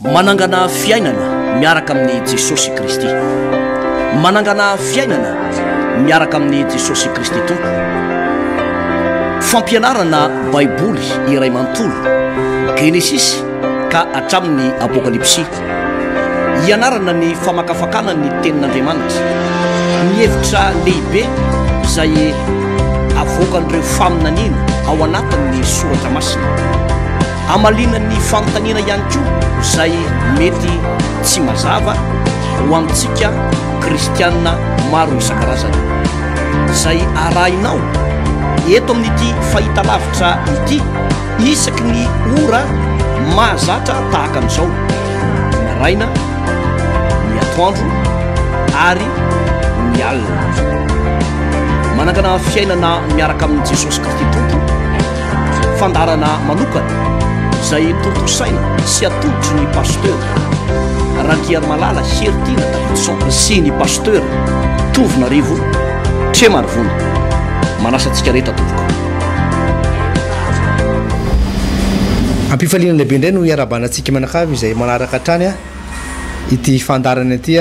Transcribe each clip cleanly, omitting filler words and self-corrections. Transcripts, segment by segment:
Manangana fiainana miaraka amin'i Jesosy Kristy. Manangana fiainana miaraka amin'i Jesosy Kristy Tompo. Fampianarana Baiboly iray manontolo, Genesisy ka hatramin'ny Apokalypsy. Hianarana ny famakafakana ny Tenin'Andriamanitra, ny hevitra lehibe izay avoakan'ireo faminaniana ao anatin'ny Soratra Masina. Hamaliana ny fanontaniana ihany koa izay mety tsy mazava ho antsika kristiana maro isan-karazany. Izay arahinao eto amin'ity fahitalavitra ity isaky ny ora mahazatra tahaka an'izao, ny maraina, ny atoandro ary ny alina. Manangana fiainana miaraka amin'i Jesosy Kristy Tompo. Fandaharana manokana izay tontosaina sy atolotry ny Pasteur Randriarimalala Heritiana Davidson sy ny Pasteur Tovonarivo Tremarivony. Manasa antsika rehetra tompoko. Am-pifaliana lehibe indray no iarahabana antsika mianakavy izay manaraka hatrany ity fandaharana ity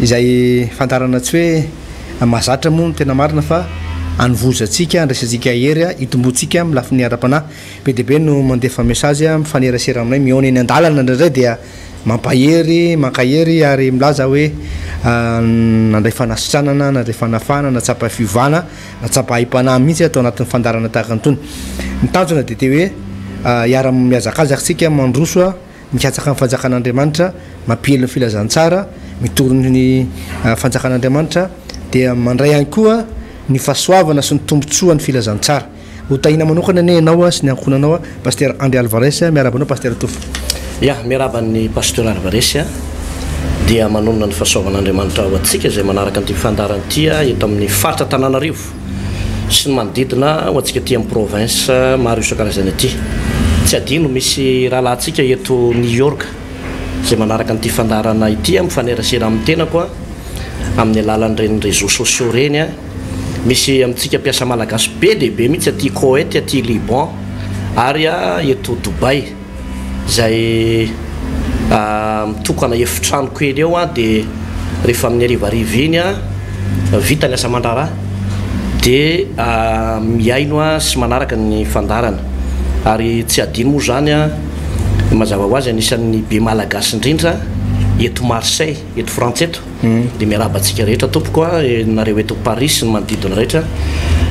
izay fandaharana tsy hoe Mahazatra moa no tena marina fa anovozantsika, andraisantsika hery, hitomboantsika amin'ny lafiny ara-panahy. Be dia be no mandefa message mifanerasera aminay, mihaona eny an-dalana indraindray dia mampahery, mankahery ary milaza hoe nandray fanasitranana, nandray fanafahana, nahatsapa fiovana, nahatsapa aim-panahy mihitsy aho tao anatin'ny fandaharana tahaka an'itony. Ny tanjona dia te hoe hiara-mihazakazaka isika mandroso. Mikatsaka ny fanjakan'Andriamanitra, mampiely ny filazantsara, mitory ny fanjakan'Andriamanitra, dia mandray ihany koa ny fahasoavana sy ny tombontsoan'ny filazantsara. Ho tahiana manokana anie ianao sy ny ankohonanao Pasitera Andry Alvarez, miarahaba anao Pasitera Tovo. Ya, miarahaba an'i Pasteur Alvarez dia manonona ny fahasoavan'Andriamanitra ho antsika izay manaraka an'ity fandaharana ity eto amin'ny faritra Antananarivo. sy ny manodidina ho antsika aty amin'ny province maro isan-karazany aty. Tsy adino misy rahalahintsika eto New York izay manaraka an'ity fandaharana ity, mifanerasera amin'ny tenako amin'ny alalan'ireny réseaux sociaux ireny. Misy amintsika mpiasa malagasy be dia be mihitsy aty Koety, aty Liban ary eto Dubaï. izay mitokana efitrano kely eo dia rehefa amin'ny harivariva iny vita ny asa aman-draharaha dia mihaino sy manaraka ny fandaharana ary tsy adino moa izany mazava ho azy anisan'ny be malagasy indrindra eto Marseille eto Frantsa eto Dia miarahaba antsika rehetra tompoko a, nareo eto Paris sy ny manodidina rehetra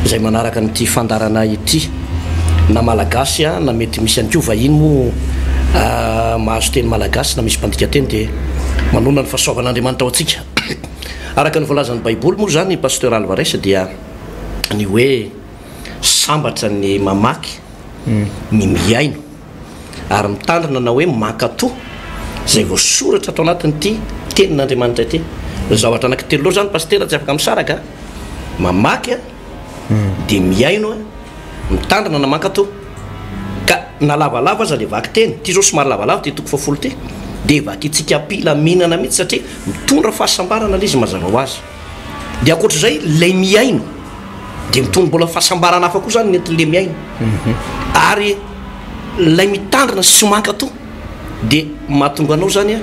izay manaraka an'ity fandaharana ity, na malagasy a, na mety misy ihany koa vahiny moa mahazo teny malagasy na misy mpandika teny dia manonona ny fahasoavan'Andriamanitra ho antsika. Araka ny voalazan'ny baiboly moa izany Pasteur Alvarez dia ny hoe sambatra ny mamaky, ny mihaino. ary mitandrina na hoe mankatò izay voasoratra ato anatin'ity tenin'Andriamanitra ity. Ireo zavatra anankitelo ireo izany Pasitera tsy afaka misaraka a! Mamaky a, dia mihaino a, mitandrina na mankatò. Ka na lavalava aza ilay vakiteny, ity izao somary lavalava ity toko fahafolo ity, dia vakintsika am-pilaminana mihitsy satria mitondra fahasambarana ilay izy mazava ho azy. Dia ankoatra izay, ilay mihaino dia mitondra mbola fahasambarana hafa koa izany ny entin'ilay mihaino. Ary ilay mitandrina sy mankatò dia mahatonga anao izany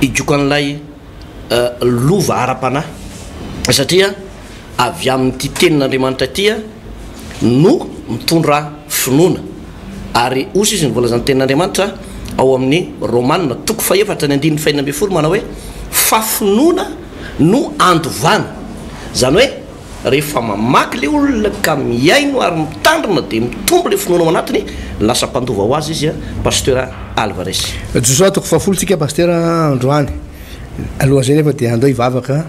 higoka an'ilay lova ara-panahy satria avy amin'ity tenin'Andriamanitra ity no mitondra finoana. Ary hozy izy ny voalazan'ny tenin'Andriamanitra ao amin'ny Romana toko fahefatra ny andininy fahenina ambin'ny folo manao hoe fa finoana no andovana. Izany hoe rehefa mamaky ilay olona ka mihaino ary mitandrina dia mitombo ilay finoana ao anatiny, lasa mpandova ho azy izy Pasteur Alvarez. Josoa toko fahafolo tsika Pasteur androany. Alohan'izay nefa dia andao hivavaka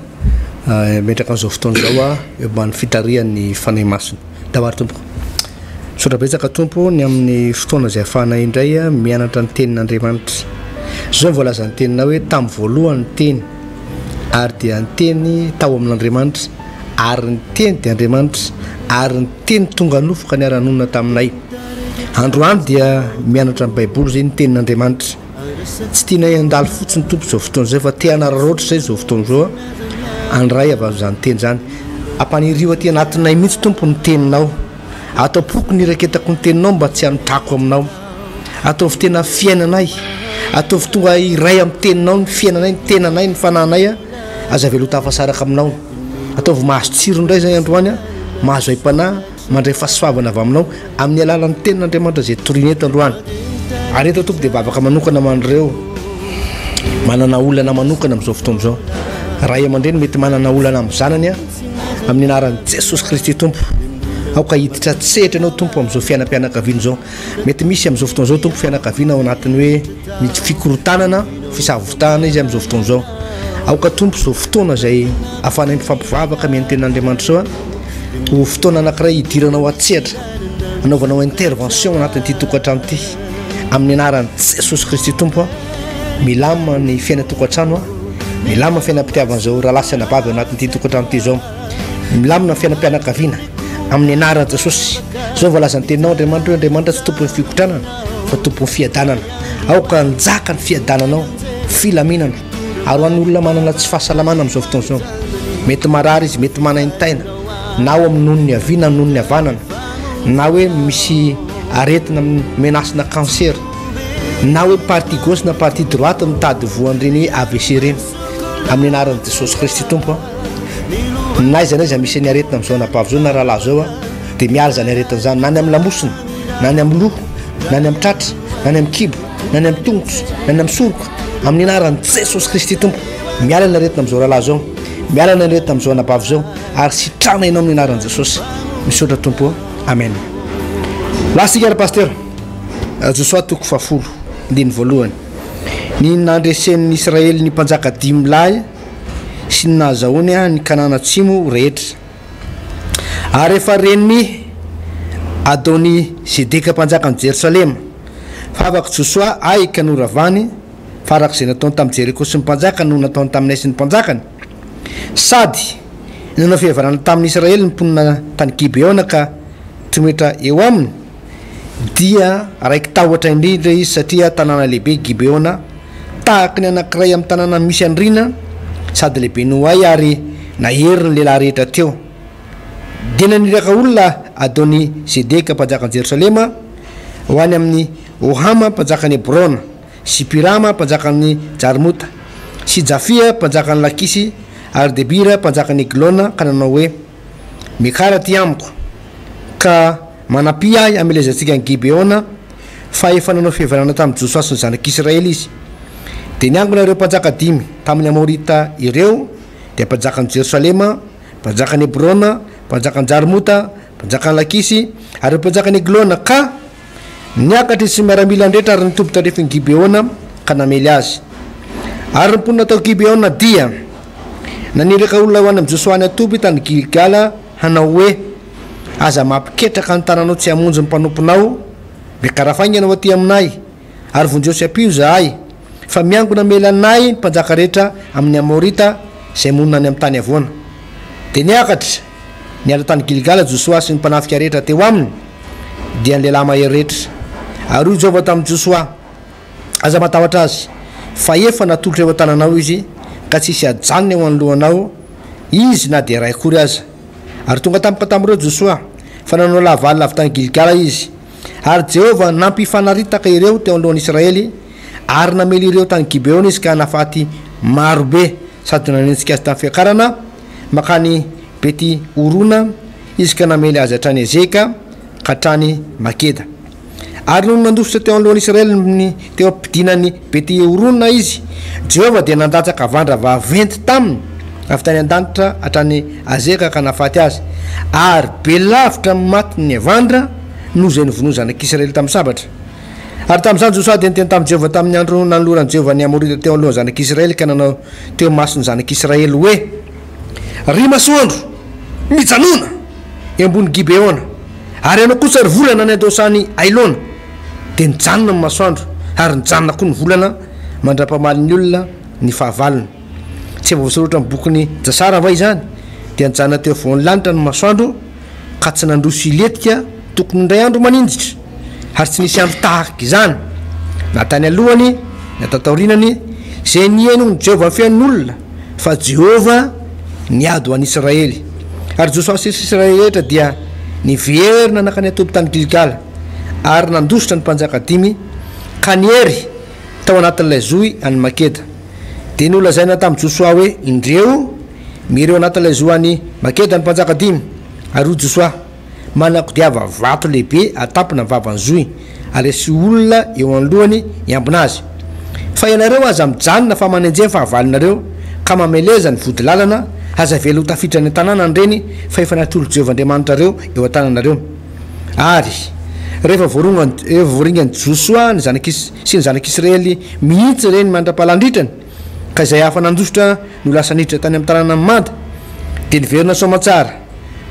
hametraka an'izao fotoana izao eo ambany fitarihan'ny Fanahy Masina. Tavary Tompoko. Misaotra betsaka Tompo ny amin'ny fotoana izay ahafahanay indray mianatra ny tenin'Andriamanitra. Izao no voalazan'ny teninao hoe tamin'ny voalohany ny teny ary dia ny teny tao amin'Andriamanitra ary ny teny dia Andriamanitra ary ny teny tonga nofo ka niara-nonina taminay. Androany dia mianatra ny Baiboly izay ny tenin'Andriamanitra. Tsy tianay handalo fotsiny Tompo izao fotoana izao fa te hanararaotra izay izao fotoana izao handray avy amin'izany teny izany. Ampanirio aty anatinay mihitsy Tompo ny teninao. Ato am-poko ny iraketako ny teninao mba tsy hanotrako aminao. Ataovy tena fiainanay. Ataovy tonga iray amin'ny teninao ny fiainanay, ny tenanay, ny fanahinay a. Aza avela ho tafasaraka aminao. Ataovy mahazo tsiro indray izay androany a, mahazo aim-panahy, mandray fahasoavana avy aminao amin'ny alalan'ny tenin'Andriamanitra izay torina eto androany. Ary eto Tompo dia vavaka manokana ho an'ireo manana olana manokana amin'izao fotoana izao. Ray aman-dreny mety manana olana amin'ny zanany a, amin'ny anaran'i Jesosy Kristy Tompo. Aoka hiditra an-tsehatra ianao Tompo amin'izao fiainam-pianakaviana izao. Mety misy amin'izao fotoana izao Tompo fianakaviana ao anatin'ny hoe ny fikorontanana, fisavoritahana izy amin'izao fotoana izao. Aoka Tompo izao fotoana izay ahafahanay mifampivavaka mihaino tenin'Andriamanitra izao ho fotoana anankiray hidiranao an-tsehatra, hanaovanao intervention ao anatin'ity tokantrano ity. Amin'ny anaran'i Jesosy Kristy Tompo a, milamina ny fiainan-tokantrano a, milamina ny fiainam-pitiavan'izao rahalahy sy anabavy ao anatin'ity tokantrano ity izao. Milamina ny fiainam-pianakaviana amin'ny anaran'i Jesosy. Izao voalazan'ny teninao Andriamanitra hoe Andriamanitra tsy tompon'ny fikotranana fa tompon'ny fiadanana. Aoka hanjaka ny fiadananao, filaminana. Ary ho an'ny olona manana tsy fahasalamana amin'izao fotoana izao, mety marary izy, mety manaintaina, na ao amin'ny nonony havia na nonony havanana, na hoe misy aretina menasina cancer, na hoe partie gauche na partie droite mitady voan'ireny AVC ireny. Amin'ny anaran'i Jesosy Kristy Tompo. N'aiza n'aiza misy ny aretina amin'izao anabavy izao na rahalahy izao dia miala izany aretina izany na ny amin'ny lamosina na ny amin'ny loha na ny amin'ny tratra na ny amin'ny kibo na ny amin'ny tongotra na ny amin'ny soroka amin'ny anaran'i Jesosy Kristy Tompo miala ny aretina amin'izao rahalahy izao miala ny aretina amin'izao anabavy izao ary sitrana ianao amin'ny anaran'i Jesosy. Misaotra Tompo. Amen. Lasa ry pasteur. Josoa toko fahafolo andininy voalohany. Ny nandresen'ny Israely ny mpanjaka dimy lahy sy ny nahazahoany ny Kanana Atsimo rehetra. Ary rehefa ren'i Adoni-Zedeka mpanjakan'i Jerosalema fa afaka Josoa Ay ka noravany, fa araka izay nataony tamin'i Jeriko sy ny mpanjakany no nataony taminay sy ny mpanjakany, sady nanao fihavanana tamin'ny Israely ny mponina tany Gibeona ka tomoetra eo aminy, dia raiki-tahotra indrindra izy satria tanàna lehibe Gibeona, Tahaky ny anankiray amin'ny tanàna misy andriana sady lehibe noho ahy ary nahery ny lehilahy rehetra teo. Dia naniraka olona Adoni-Zedeka mpanjakan'i Jerosalema ho any amin'i Ohama mpanjakan'i Hebrona, sy Pirama mpanjakan'i Jarmota, sy Jafia mpanjakan'i Lakisy, ary Debira mpanjakan'i Eglona, ka nanao hoe, Miakara aty amiko, ka manampia ahy hamelezantsika an'i Gibeona, fa efa nanao fihavanana tamin'i Josoa sy ny zanak'Israely izy. Dia niangona ireo mpanjaka dimy tamin'ny Amorita ireo, dia mpanjakan'i Jerosalema, mpanjakan'i Hebrona, mpanjakan'i Jarmota, mpanjakan'i Lakisy, ary ireo mpanjakan'i Eglona, ka niakatra izy sy ny miaramilany rehetra ary nitoby tandrifin'i Gibeona ka namely azy. Ary ny mponina tao Gibeona dia naniraka olona ho any amin'i Josoa any an-toby tany Gilgala hanao hoe, Aza mampiketraka ny tananao tsy hamonjy ny mpanomponao, miakara faingana ho aty aminay, ary vonjeo sy ampio izahay, fa miangona mela anay ny mpanjaka rehetra amin' ny Amorita izay monina any amin'ny tany havoana. Dia niakatra niala tany Gilgala Josoa sy ny mpanafika rehetra teo aminy, dia ny lehilahy mahery rehetra. Ary hoy Jehovah tamin'i Josoa, Aza matahotra azy, fa efa natolotra eo an-tananao izy, ka tsy hisy hajanona eo anoloanao izy na dia iray akory aza. Ary tonga tampoka tamin'ireo Josoa, fa nanao lavalina avy tany Gilgala izy. Ary Jehovah nampifanaritaka ireo teo anoloan'ny Israely, ary namely ireo tany Gibeona izy ka nahafaty maro be, sady nanenjika azy tamin'ny fiakarana mankany Beti-horona izy ka namely azy hatrany Ezeka ka hatrany Makeda. Ary nony nandositra teo anoloan'ny Israely ny teo am-pidinan'i Beti-horona izy, Jehovah dia nandatsaka havandra vaventy taminy avy tany an-danitra hatrany Azeka ka nahafaty azy, ary be lavitra ny matin'ny havandra noho izay novonoin'ny zanak'Israely tamin'ny sabatra. Ary tamin'izany Josoa dia niteny tamin'i Jehovah tamin'ny andro nanoloran'i Jehovah ny Amorita teo anoloan'ny zanak'Israely ka nanao teo imason'ny zanak'Israely hoe, Ry masoandro, mijanòna! eo ambony Gibeona, ary ianao kosa ry volana any an-dohasahan'i Ailona. Dia nijanona ny masoandro, ary nijanona koa ny volana, mandra-pamalin'ny olona ny fahavalony. Tsy efa voasoratra amin'ny bokin'i Jasara va izany? Dia nijanona teo afovoan'ny lanitra ny masoandro, ka tsy nandroso hilentika tokony indray andro maninjitra, ary tsy nisy andro tahaka izany, na tany alohany na tataorianany, izay nihainoan'i Jehovah ny feon'olona, fa Jehovah niady ho an'Israely. Ary Josoa sy Israely rehetra dia niverina nankany an-toby tany Gilgala, ary nandositra ny mpanjaka dimy, ka niery. tao anatin'ilay zohy any Makeda. Dia nolazaina tamin'i Josoa hoe, Indreo, miery ao anatin'ilay zohy any Makeda ny mpanjaka dimy. Ary hoy Josoa, Manakodiava vato lehibe atampina ny vavan'ny zohy, ary asio olona eo anoloany hiambina azy. Fa ianareo aza mijanona fa manenjeha ny fahavalonareo, ka mameleza ny vody lalana, aza avela ho tafiditra any an-tanàna ny reny, fa efa natolotr'i Jehovah Andriamanitrareo eo an-tananareo. Ary rehefa voarongan, rehefa voaringan'i Josoa ny zanak'Is, sy ny zanak'Israely mihitsy ireny mandra-pahalandritrany, ka izay hafa nandositra no lasa niditra tany amin'ny tanànan'ny manda, dia niverina soamantsara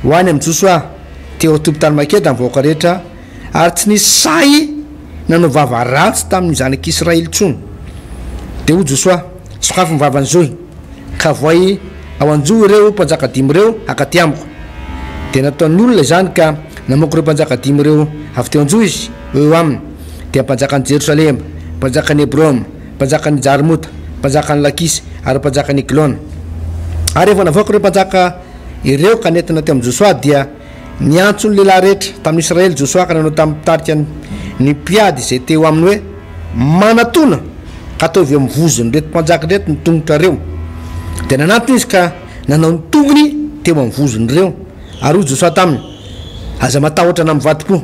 ho any amin'i Josoa teo an-toby tany Makeda ny vahoaka rehetra, ary tsy nisy sahy nanao vava ratsy tamin'ny zanak'Israely intsony. Dia hoy Josoa, Sokafy ny vavan'ny zohy, ka voay ao an-johy ireo mpanjaka dimy ireo hankaty amiko. Dia nataon'ny olona izany ka namoaka ireo mpanjaka dimy ireo avy teo an-johy izy ho eo aminy, dia mpanjakan'i Jerosalema, mpanjakan'i Hebrona, mpanjakan'i Jarmota, mpanjakan'i Lakisy, ary mpanjakan'i Eglona. Ary rehefa navoaka ireo mpanjaka ireo ka nentina teo amin'i Josoa, dia niantso ny lehilahy rehetra tamin'i Israely Josoa ka nanao tamin'ny mpitarika ny mpiady izay teo aminy hoe, Manatòna, ka ataovy eo amin'ny vozon'ireto mpanjaka ireto ny tongotrareo. Dia nanatona izy ka nanao ny tongony teo amin'ny vozon'ireo. Ary hoy Josoa taminy, Aza matahotra na mivadi-po.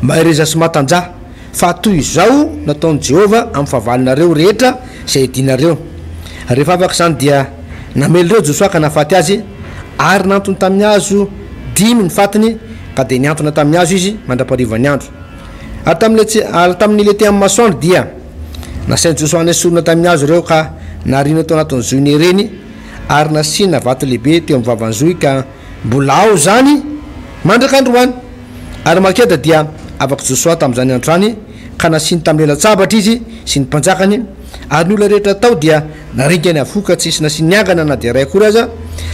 Mahereza sy matanjaha, fa toy izao nataon'i Jehovah amin'ny fahavalonareo rehetra izay iadianareo. Rehefa afaka izany dia namely ireo Josoa ka nahafaty azy, ary nantony tamin'ny hazo dimy ny fatiny, ka dia nihantona tamin'ny hazo izy mandra-paharivan'ny andro. Ary tamin'ilay ary tamin'ny lete amin'ny masoandro dia nasain'i Josoa nesorina tamin'ny hazo ireo ka nariana tao anatin'ny zohy nereny, ary nasiana vato lehibe teo amin'ny vavan'ny zohy ka mbola ao izany mandraka androany. Ary Makeda dia afak'i Josoa tamin'izany andro izany, ka nasiany tamin'ny ela-tsabatra izy sy ny mpanjakany, ary ny olona rehetra tao dia naringany avokoa ka tsy nisy nasiany niangana na dia iray akory aza,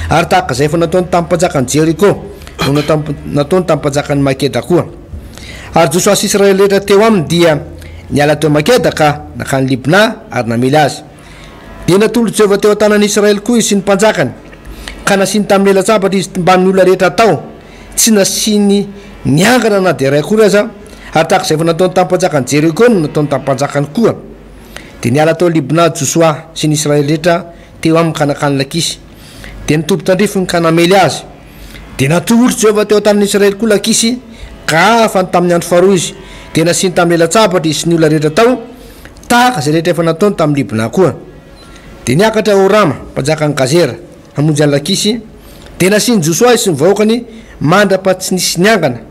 ary tahaka izay efa nataony tamin'ny mpanjakan'i Jeriko no nataony tamin'ny mpanjakan'i Makeda koa. Ary Josoa sy Israely rehetra teo aminy dia niala teo Makeda ka nankany Libna ary namely azy. Dia natolotr'i Jehovah teo an-tanan'i Israely koa izy sy ny mpanjakany, ka nasiany tamin'ny ela-tsabatra izy mbamin'ny olona rehetra tao, tsy nasiany niangana na dia iray akory aza, ary tahaka izay efa nataony tamin'ny mpanjakan'i Jeriko no nataony tamin'ny mpanjakany koa. Dia niala tao Libna Josoa sy ny Israely rehetra teo aminy ka nankany Lakisy. Dia nitoby tandrifiny ka namely azy. Dia natolotr'i Jehovah teo an-tanin'i Israely koa Lakisy, ka afany tamin'ny andro faharoa izy. Dia nasiany tamin'ny ela-tsabatra izy sy ny olona rehetra tao, tahaka izay rehetra efa nataony tamin'i Libna koa. Dia niakatra Horama, mpanjakan'i Gazera, hamonjy an'i Lakisy. Dia nasian'i Josoa izy sy ny vahoakany, mandra-pa tsy nisy niangana.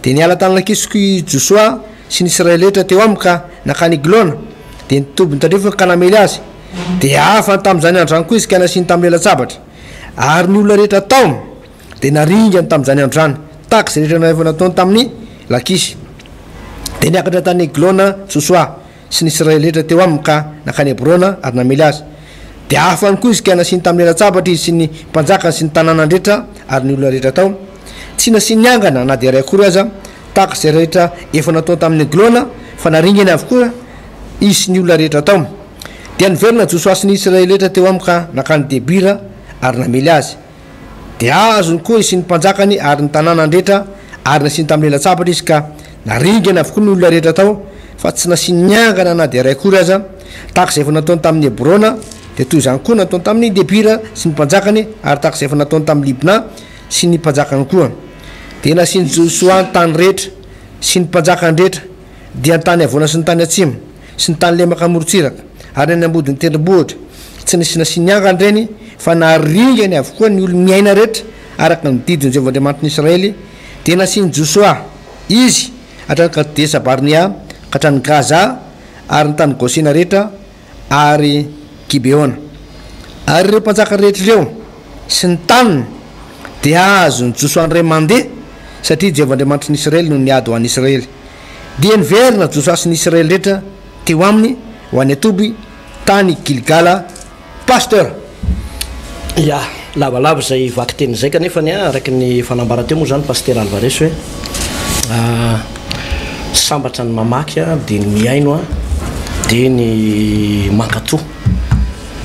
Dia niala tany Lakisy koa i Josoa sy ny Israely rehetra teo aminy ka nankany Eglona. Dia nitoby ny tandrifiny ka namely azy. Dia afany tamin'izany andro izany koa izy ka nasiany tamin'ny ela-tsabatra. Ary ny olona rehetra tao dia naringany tamin'izany andro izany, tahaka izay rehetra efa nataony tamin'i Lakisy. Dia niakatra tany Eglona Josoa sy ny Israely rehetra teo aminy ka nankany Hebrona ary namely azy. Dia afany koa izy ka nasiany tamin'ny ela-tsabatra izy sy ny mpanjakany sy ny tanànany rehetra ary ny olona rehetra tao. Tsy nasiany niangana na dia iray akory aza, tahaka izay rehetra efa nataony tamin'i Eglona, fa naringany avokoa izy sy ny olona rehetra tao. Dia niverina Josoa sy ny Israely rehetra teo aminy ka nankany Debira ary namely azy. Dia azony koa izy sy ny mpanjakany ary ny tanànany rehetra, ary nasiany tamin'ny ela-tsabatra izy ka naringany avokoa ny olona rehetra tao, fa tsy nasiany niangana na dia iray akory aza, tahaka izay efa nataony tamin'i Hebrona, dia toy izany koa nataony tamin'i Debira sy ny mpanjakany, ary tahaka izay efa nataony tamin'i Libna sy ny mpanjakany koa. Dia nasian'i Josoa ny tany rehetra sy ny mpanjakany rehetra, dia ny tany havoana sy ny tany atsimo, sy ny tany lemaka amorontsiraka, ary ny any ambodin'ny tendrombohitra, tsy nisy nasiany angany ireny, fa naringany avokoa ny olo-miaina rehetra, araka ny didin'i Jehovah Andriamanitry ny Israely, dia nasian'i Josoa izy hatrany Kadesa-barnea ka hatrany Gaza, ary ny tany Gosena rehetra, ary Gibeona. Ary ireo mpanjaka rehetra ireo sy ny taniny dia azon'i Josoa indray mandeha, satria Jehovah Andriamanitry ny Israely no niady ho an'ny Israely. Dia niverina Josoa sy ny Israely rehetra teo aminy ho any an-toby tany Gilgala. Pasteur. Ya, lavalava izay vakiteny izay kanefa ny araka ny efa nambara teo moa izany Pasitera Alvarez hoe sambatra ny mamaky dia ny mihaino dia ny mankatò.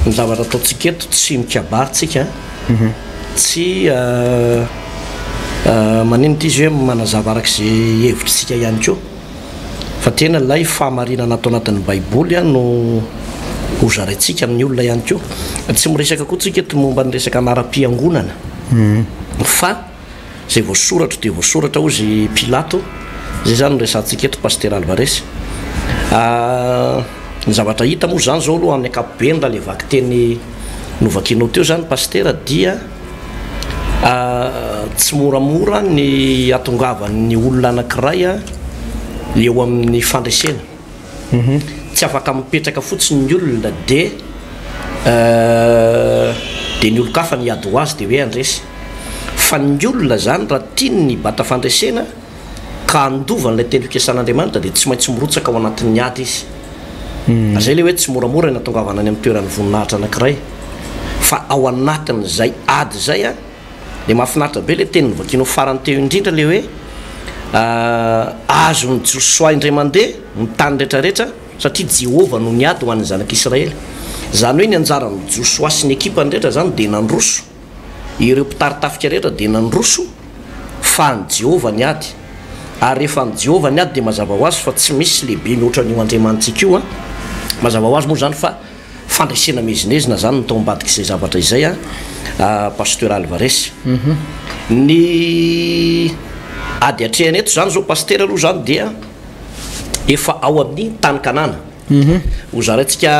Ny zavatra ataontsika eto tsy mikabary tsika, tsy maninona ity izy hoe manazava araka izay hevitr'isika ihany koa. Fa tena ilay fahamarinana ato anatin'ny Baiboly no hozaraintsika amin'ny olona ihany koa. Tsy miresaka koa tsika eto momba ny resaka anaram-piangonana fa izay voasoratro dia voasoratra hozy Pilato, izay izany no resahantsika eto Pasitera Alvarez. Ny zavatra hita moa izany izao aloha amin'ny ankapobeny raha ilay vakiteny novakianao teo izany Pasitera dia Tsy moramora ny hatongavan'ny olona anankiray eo amin'ny fandresena. Tsy afaka mipetraka fotsiny ny olona dia dia ny olon-kafa no hiady ho azy dia hoe handresy. Fa ny olona izany raha tiany ny hibata fandresena ka handova an'ilay teny fikasan'Andriamanitra dia tsy maintsy mirotsaka ao anatin'ny ady izy. Izay ilay hoe tsy moramora ny hahatongavana any amin'ny toeran'ny voninahitra anankiray fa ao anatin'izay ady izay an, dia mahafinaritra be ilay teny novakianao farany teo indrindra ilay hoe azon'i Josoa indray mandeha ny tany rehetrarehetra satria Jehovah no niady ho an'ny zanak'Israely. Izany hoe ny anjaran'i Josoa sy ny ekipany rehetra izany dia nandroso. Ireo mpitari-tafika rehetra dia nandroso fa an'i Jehovah ny ady. Ary rehefa an'i Jehovah ny ady dia mazava ho azy fa tsy misy lehibe mihoatra an'io Andriamanitsika io an! Mazava ho azy moa izany fa fandresena miezinezina izany no tao ambadik'izay zavatra izay an, Pasteur Alvarez. Ny ady atrehana eto izany izao Pasitera aloha izany dia efa ao amin'ny tany Kanana. Hozaraintsika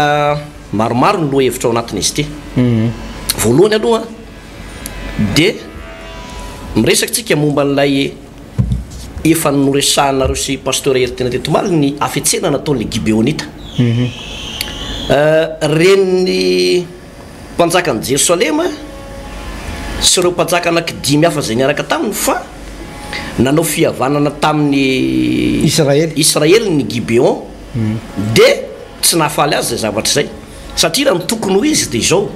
Maromaro ny lohahevitra ao anatin'izy ity. Voalohany aloha dia miresaka tsika momba an'ilay efa noresahanareo sy Pasteur Heritiana teto omaly ny hafetsena nataon'ilay Gibeonita. Ren'ny mpanjakan'i Jerosalema sy ireo mpanjaka anankidimy hafa izay niaraka taminy fa nanao fihavanana tamin'ny Israely ny Gibeon dia Tsy nahafaly azy izay zavatra izay, satria raha ny tokony ho izy dia izao,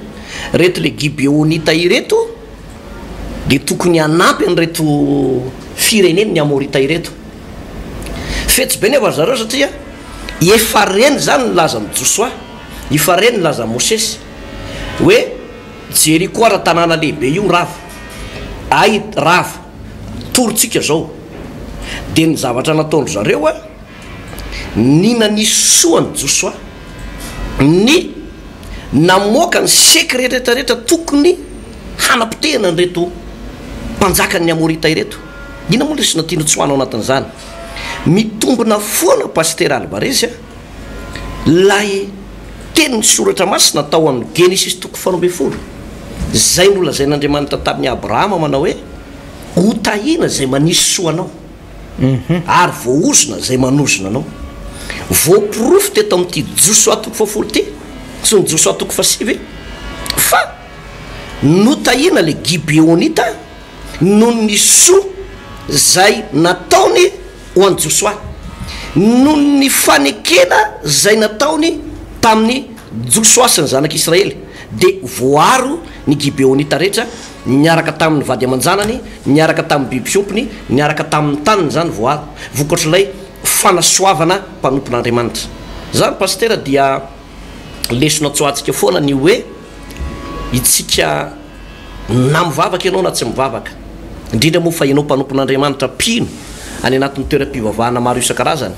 ireto le Gibeonita ireto dia tokony hanampy an'ireto firenen' ny Amorita ireto. Fetsy be nefa ry zareo satria efa reny izany ny lazan'i Josoa, efa reny ny lazan'i Mosesy hoe Jeriko ara tanàna lehibe io rava, Ay rava, torintsika izao. Dia ny zavatra nataon-dry zareo an, Ny nanisy soa an'i Josoa, ny namoaka ny secret rehetra rehetra tokony hanapotehana an'ireto mpanjakan'ny Amorita ireto. Inona moa ny lesona tiany hotsoahana ao anatin'izany? Mitombina foana Pasitera Alvarez a, ilay tenin'ny Soratra Masina tao amin'ny Genesisy toko faharoa ambin'ny folo, izay nolazain'Andriamanitra tamin'i Abrahama manao hoe, Hotahiana izay manisy soa anao. Ary voaozona izay manozona anao. Voaporofo teto amin'ity Josoa toko fahafolo ity sy ny Josoa toko fahasivy fa notahiana ilay Gibeonita noho ny soa izay nataony ho an'i Josoa, noho ny fanekena izay nataony tamin'i Josoa sy ny zanak'Israely, dia voaro ny Gibeonita rehetra niaraka tamin'ny vady aman-janany, niaraka tamin'ny biby fiompiny, niaraka tamin'ny taniny izany voaro, vokatr'ilay fanasoavana mpanompon'Andriamanitra. Izany Pasitera dia lesona tsoahantsika foana ny hoe itsika na mivavaka ianao na tsy mivavaka, indrindra moa fa ianao mpanompon'Andriamanitra mpino any anatin'ny toeram-pivavahana maro isan-karazany,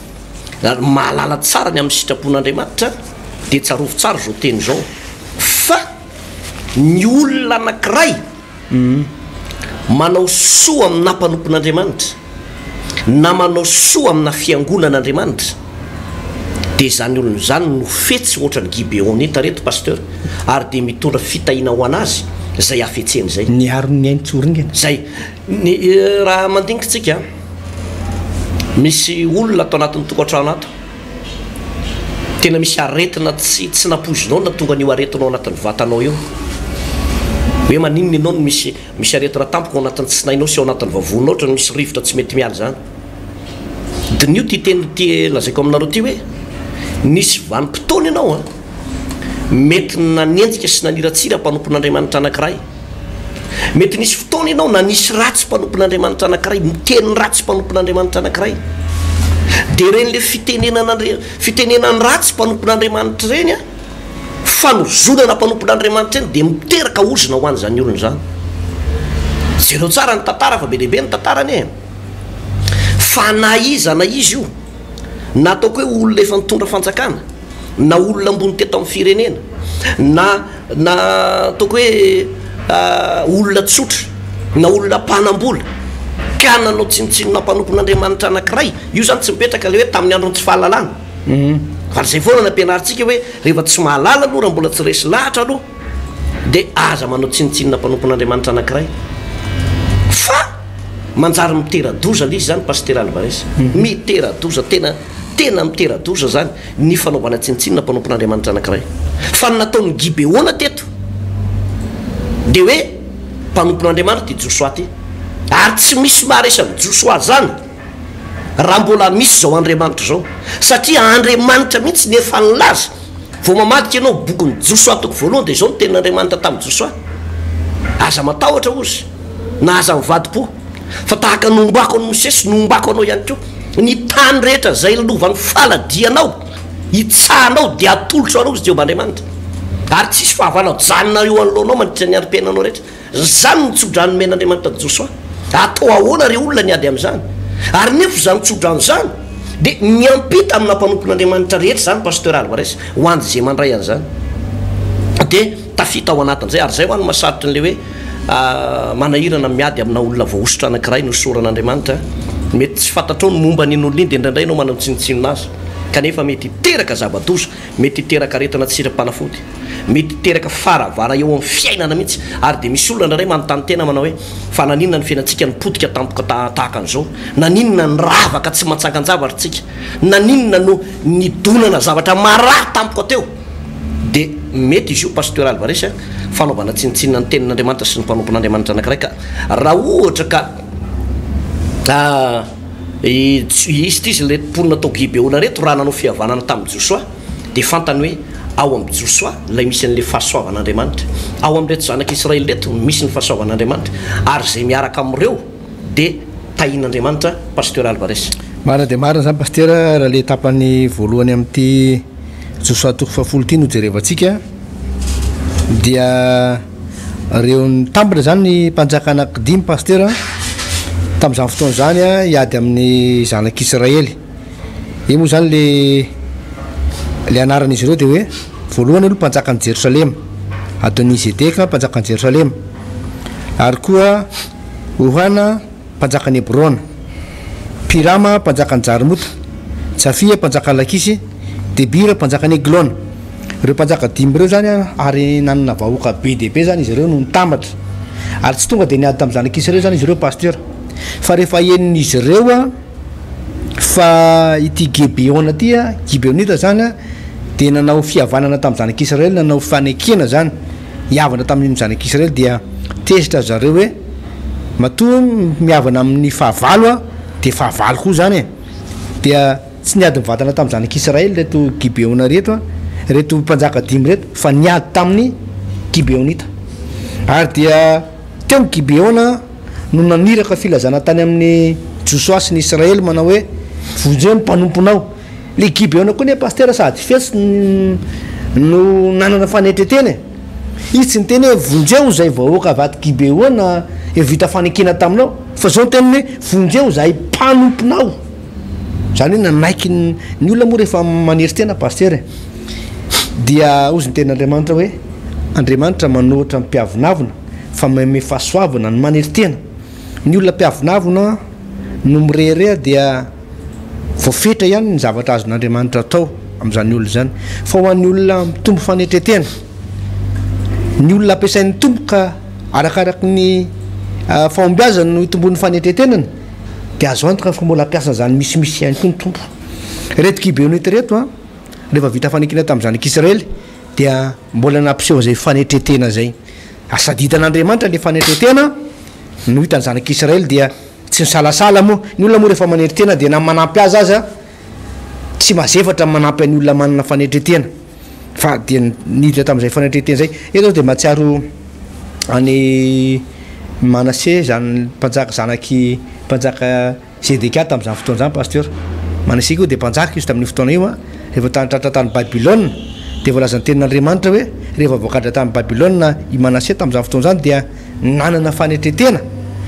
ary mahalala tsara ny amin'ny sitrapon'Andriamanitra dia tsarovy tsara izao teny izao fa Ny olona anankiray manao soa amina mpanompon'Andriamanitra na manao soa amina fiangonan'Andriamanitra dia izany olona izany no fetsy ohatran'ny Gibeonita reto Pasteur ary dia mitondra fitahiana ho an'azy izay hafetseny izay. Niaro ny ainy tsy ho ringana. Izay. Ny raha mandinika tsika misy olona ato anatin'ny tokantrano ato. Tena misy aretina tsy tsy nampoizinao no nahatonga an'io aretina ao anatin'ny vatanao io. Hoe maninona ianao no misy misy aretina tampoka ao anatin'ny tsinainao sy ao anatin'ny vavoninao ohatran'ny misy rivotra tsy mety miala izany. Diniho ity teny ity lazaiko aminareo ity hoe nisy vanim-potoana ianao an, mety nanenjika sy naniratsira mpanompon'Andriamanitra anankiray. Mety nisy fotoana ianao nanisy ratsy mpanompon'Andriamanitra anankiray, niteny ratsy mpanompon'Andriamanitra anankiray. Dia ireny le fitenenan'Andri-, fitenenany ratsy mpanompon'Andriamanitra ireny an, fanozonana mpanompon'Andriamanitra ireny dia miteraka ozona ho an'izany olona izany. Jereo tsara ny tantara fa be dia be ny tantara anie e. Fa na iza na iza io. Na ataoko hoe olona efa nitondra fanjakana, na olona ambony teto amin'ny firenena, na na ataoko hoe olona tsotra, na olona mpanam-bola, ka nanao tsinontsinona mpanompon'Andriamanitra anankiray, io izany tsy mipetraka ilay hoe tamin'ny andron'ny tsy fahalalana. Fa izay foana no ampianarintsika hoe rehefa tsy mahalala aloha, raha mbola tsy resy lahatra aloha, dia aza manao tsinontsinona mpanompon'Andriamanitra anankiray. Fa manjary mitera-doza ilay izy izany Pasitera Alvarez. Mitera-doza, tena tena mitera-doza izany ny fanaovana tsinontsinona mpanompon'Andriamanitra anankiray. Fa ny nataon'i Gibeona teto dia hoe mpanompon'Andriamanitra ity Josoa ity. Ary tsy misy maharesy an'i Josoa izany raha mbola misy izao Andriamanitra izao. Satria Andriamanitra mihitsy no efa nilaza. Vao mamadika ianao bokin'i Josoa toko voalohany dia izao no tenin'Andriamanitra tamin'i Josoa, Aza matahotra hozy, na aza mivadi-po, fa tahaka ny nombako an'i Mosesy no hombako anao ihany koa. Ny tany rehetra izay lovan'ny faladianao hitsahanao dia hatolotro anao, hozy Jehovah Andriamanitra, ary tsy hisy fahavalo hajanona eo anoloanao mandritra ny androm-piainanao rehetra. Izany no tsodrano nomen'Andriamanitra an'i Josoa. Atao ahoana re olona ny ady amin'izany? Ary nefa izany tsodrano izany dia miampita amina mpanompon'Andriamanitra rehetra izany Pasteur Alvarez, ho an'izay mandray an'izany dia tafita ao anatin'izay. Ary izay ho an'ny mahasarotra an'ilay hoe manahirana miady amina olona voahosotra anankiray nosoran'Andriamanitra. Mety tsy fantatrao ny momba an'iny olona iny dia indraindray ianao manao tsinontsinona azy kanefa mety hiteraka zava-doza. Mety hiteraka aretina tsirim-panafody, mety hiteraka faharavana eo amin'ny fiainana mihitsy, ary dia misy olona indraindray manontany tena manao hoe, fa naninona ny fiainantsika no potika tampoka tahaka an'izao? Naninona no ravaka tsy matsangan-javatra isika? Naninona no nidonana zavatra marary tampoka teo? Dia mety izy io Pasteur Alvarez a, fanaovana tsinontsinona ny tenin'Andriamanitra sy ny mpanompon'Andriamanitra anankiray ka raha ohatra ka Izy ity izy ireto mponina tao Gibeona ireto, raha nanao fihavanana tamin'i Josoa, dia fantany hoe ao amin'i Josoa ilay misy an'ilay fahasoavan'Andriamanitra. Ao amin'ireto zanak'Israely ireto no misy ny fahasoavan'Andriamanitra, ary izay miaraka amin'ireo dia tahin'Andriamanitra, Pasteur Alvarez. Marina dia marina izany Pasitera, raha ilay tapany voalohany amin'ity Josoa toko fahafolo ity no jerevantsika dia Reo nitambina zany ny mpanjaka anakidimy pasitera tamin'izany fotoana izany hiady amin'ny zanak'Israely. Io moa zany le le anaran'izy ireo dia hoe voalohany aloha mpanjakan'i Jerosalema, Adonizedeka mpanjakan'i Jerosalema, ary koa Ohana mpanjakan'i Hebrona, Pirama mpanjakan'i Jarmota, Jafia mpanjakan'i Lakisy, Debira mpanjakan'i Eglona. Ireo mpanjaka dimy ireo izany ary nanana vahoaka be dia be izany izy ireo no nitambatra. Ary tsy tonga dia niady tamin'ny zanak'Israely izany izy ireo Pasteur. Fa rehefa henon'izy ireo fa ity Gebeona ity, Gibeonita izany, dia nanao fihavanana tamin'ny zanak'Israely, nanao fanekena izany hihavana tamin'ny zanak'Israely dia tezitra ry zareo hoe matoa mihavana amin'ny fahavalo aho dia fahavalo koa izany e! Dia tsy niady mivantana tamin'ny zanak'Israely ireto Gibeona ireto, ireto mpanjaka dimy ireto, fa niady tamin'ny Gibeonita. Ary dia teo ny Gibeona no naniraka filazana tany amin'i Josoa sy ny Israely manao hoe, Vonjeo ny mpanomponao. Le Gibeona koa anie pasitera sady fetsy no nanana fanetretena e! Izy tsy niteny hoe vonjeo izay vahoaka avy ato Gibeona efa vita fanekena taminao, fa zao ny teniny hoe vonjeo izahay mpanomponao. Zany hoe nanaiky ny ny olona moa rehefa manery tena pasitera e! Dia hozy ny tenin'Andriamanitra hoe Andriamanitra manohitra ny mpiavonavona fa manome fahasoavana ny manery tena. Ny olona mpiavonavona no mirehareha dia Voafetra ihany ny zavatra azon'Andriamanitra atao amin'izany olona izany. Fa ho an'ny olona mitombo fanetren-tena, ny olona ampiasain'ny Tompo ka arakaraky ny fahombiazany no itomboan'ny fanetren-tenany, dia azo antoka fa mbola hampiasa an'izany misimisy ihany koa ny Tompo. Ireto Gibeonita ireto, rehefa vita fanekena tamin'ny zanak'Israely, dia mbola nampiseho an'izay fanetren-tena izay. Sady hitan'Andriamanitra ilay fanetren-tena no hitan'ny zanak'Israely, dia Tsy misalasala moa. Ny olona moa rehefa manetry tena dia na manampy azy aza tsy mazefatra ny manampy an'ny olona manana fanetren-tena fa dia niditra tamin'izay fanetren-tena izay. Eto aho dia mahatsiaro an'i Manase zany mpanjaka zanak'i mpanjaka Zedekia tamin'izany fotoana izany pasteur. Manase koa dia mpanjaka izy tamin'io fotoana io an, rehefa tany tratra tany Babylona dia voalazan'ny tenin'Andriamanitra hoe rehefa voagadra tany Babylona i Manase tamin'izany fotoana izany dia nanana fanetren-tena,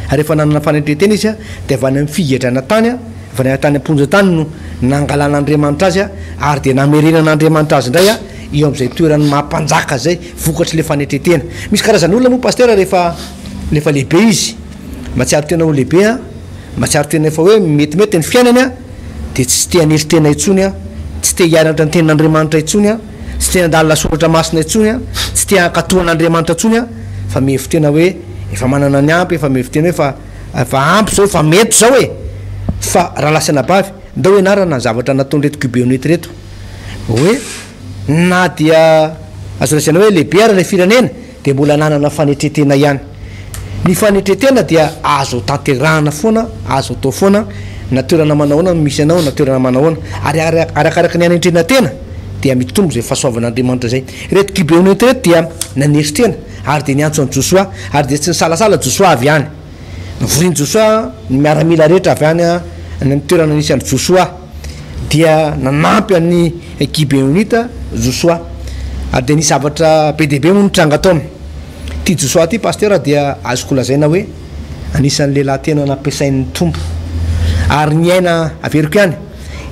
ary rehefa nanana fanetren-tena izy dia avy any amin'ny figadrana tany Efa niala tany am-ponja tany no nangalan'Andriamanitra azy ary dia namerenan'Andriamanitra azy indray eo amin'izay toeran'ny maha mpanjaka izay vokatr'ilay fanetren-tena. Misy karazan'olona moa Pasitera rehefa rehefa lehibe izy, mahatsiaro tena ho lehibe an, mahatsiaro tena efa hoe metimety ny fiainany an, dia tsy te hanetry tena intsony an, tsy te hianatra ny tenin'Andriamanitra intsony an, tsy te handalina soratra masina intsony an, tsy te hankatò an'Andriamanitra intsony an, fa mihevi-tena hoe efa manana ny ampy, efa mihevi-tena hoe efa Efa ampy zao, efa mety zao e! Fa rahalahy sy anabavy, ndao ianarana ny zavatra nataon'ireto Gibeonita ireto. Hoe na dia azo lazaina hoe lehibe ara ilay firenena, dia mbola nanana fanetren-tena ihany. Ny fanetren-tena dia azo tanterahana foana, azo atao foana, na toerana manahoana no misy anao, na toerana manahoana. Ary arakaraka ny hanetrena tena, dia mitombo izay fahasoavan'Andriamanitra izay. Ireto Gibeonita ireto dia nanetry tena. Ary dia niantso an'i Josoa, ary dia tsy nisalasala Josoa avy any. Novorin'i Josoa ny miaramila rehetra avy any amin'ny toerana nisy an'i Josoa. Dia nanampy an'i Gibeonita Josoa. Ary dia nisy zavatra be dia be moa nitranga tao. Ity Josoa ity, Pasteur, dia azoko lazaina hoe anisan'ny lehilahy tena nampiasain'ny Tompo. Ary niaina, averiko ihany,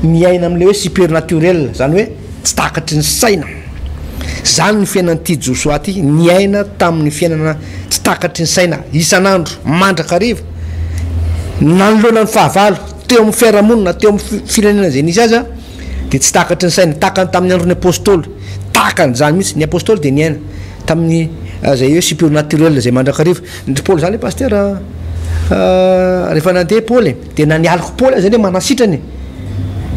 miaina amin'ilay hoe supernaturel, izany hoe tsy takatry ny saina. Izany ny fiainan'ity Josoa ity, niaina tamin'ny fiainana tsy takatry ny saina isan'andro, mandrakariva, nanoloana ny fahavalo, teo amin'ny fiarahamonina, teo amin'ny firenena izay nisy azy, dia tsy takatry ny saina, takany tamin'ny andron'ny apostoly, takany izany mihitsy, ny apostoly dia niaina tamin'ny izay hoe supernaturel izay mandrakariva. Ndry Paoly izany pasteur rehefa nandeha Paoly dia na ny alik'i Paoly aza anie manasitrana e.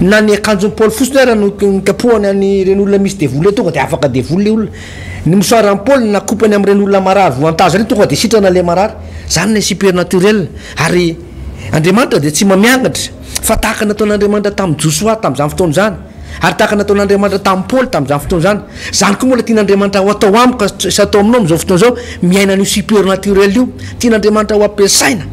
Na ny akanjon'i Paoly fotsiny ara no nikapohany an'ireny olona misy devoly ireny tonga dia afaka devoly ilay olona. Ny mosoaran'i Paoly nakopany amin'ireny olona marary voantazo ireny tonga dia sitrana ilay marary. Izany ilay supernaturel. Ary Andriamanitra dia tsy mamiangatra fa tahaka ny nataon'Andriamanitra tamin'i Josoa tamin'izany fotoana izany. Ary tahaka ny nataon'Andriamanitra tamin'i Paoly tamin'izany fotoana izany, izany koa mbola tian'Andriamanitra ho atao amiko sy atao aminao amin'izao fotoana izao, miaina an'io supernaturel io, tian'Andriamanitra ho ampiasaina.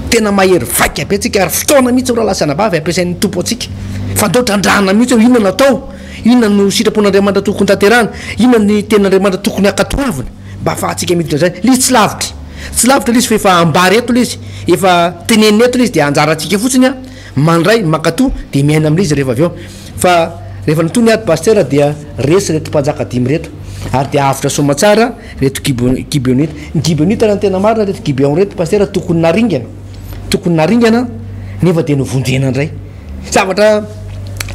Tena mahery vaika be tsika ary fotoana mihitsy ry rahalahy sy anabavy ampiasain'ny Tompo antsika. Fa ndao trandrahana mihitsy hoe inona no atao, inona no sitrapon'Andriamanitra tokony tanterahana, inona ny tenin'Andriamanitra tokony hankatoavina mba ahafahantsika miditra amin'izany. Ilay izy tsy lavitra, tsy lavitra ilay izy fa efa ambara eto ilay izy, efa tenenina eto ilay izy dia anjarantsika fotsiny an. Mandray, mankato, dia miaina amin'ilay izy rehefa avy eo. Fa rehefa nitohy ny ady Pasitera dia resy ireto mpanjaka dimy ireto. Ary dia avotra soamatsara ireto Gibeonita. Ny Gibeonita raha ny tena marina ireto Gibeon ireto Pasitera tokony naringana. Tokony naringana nefa dia novonjena indray. Zavatra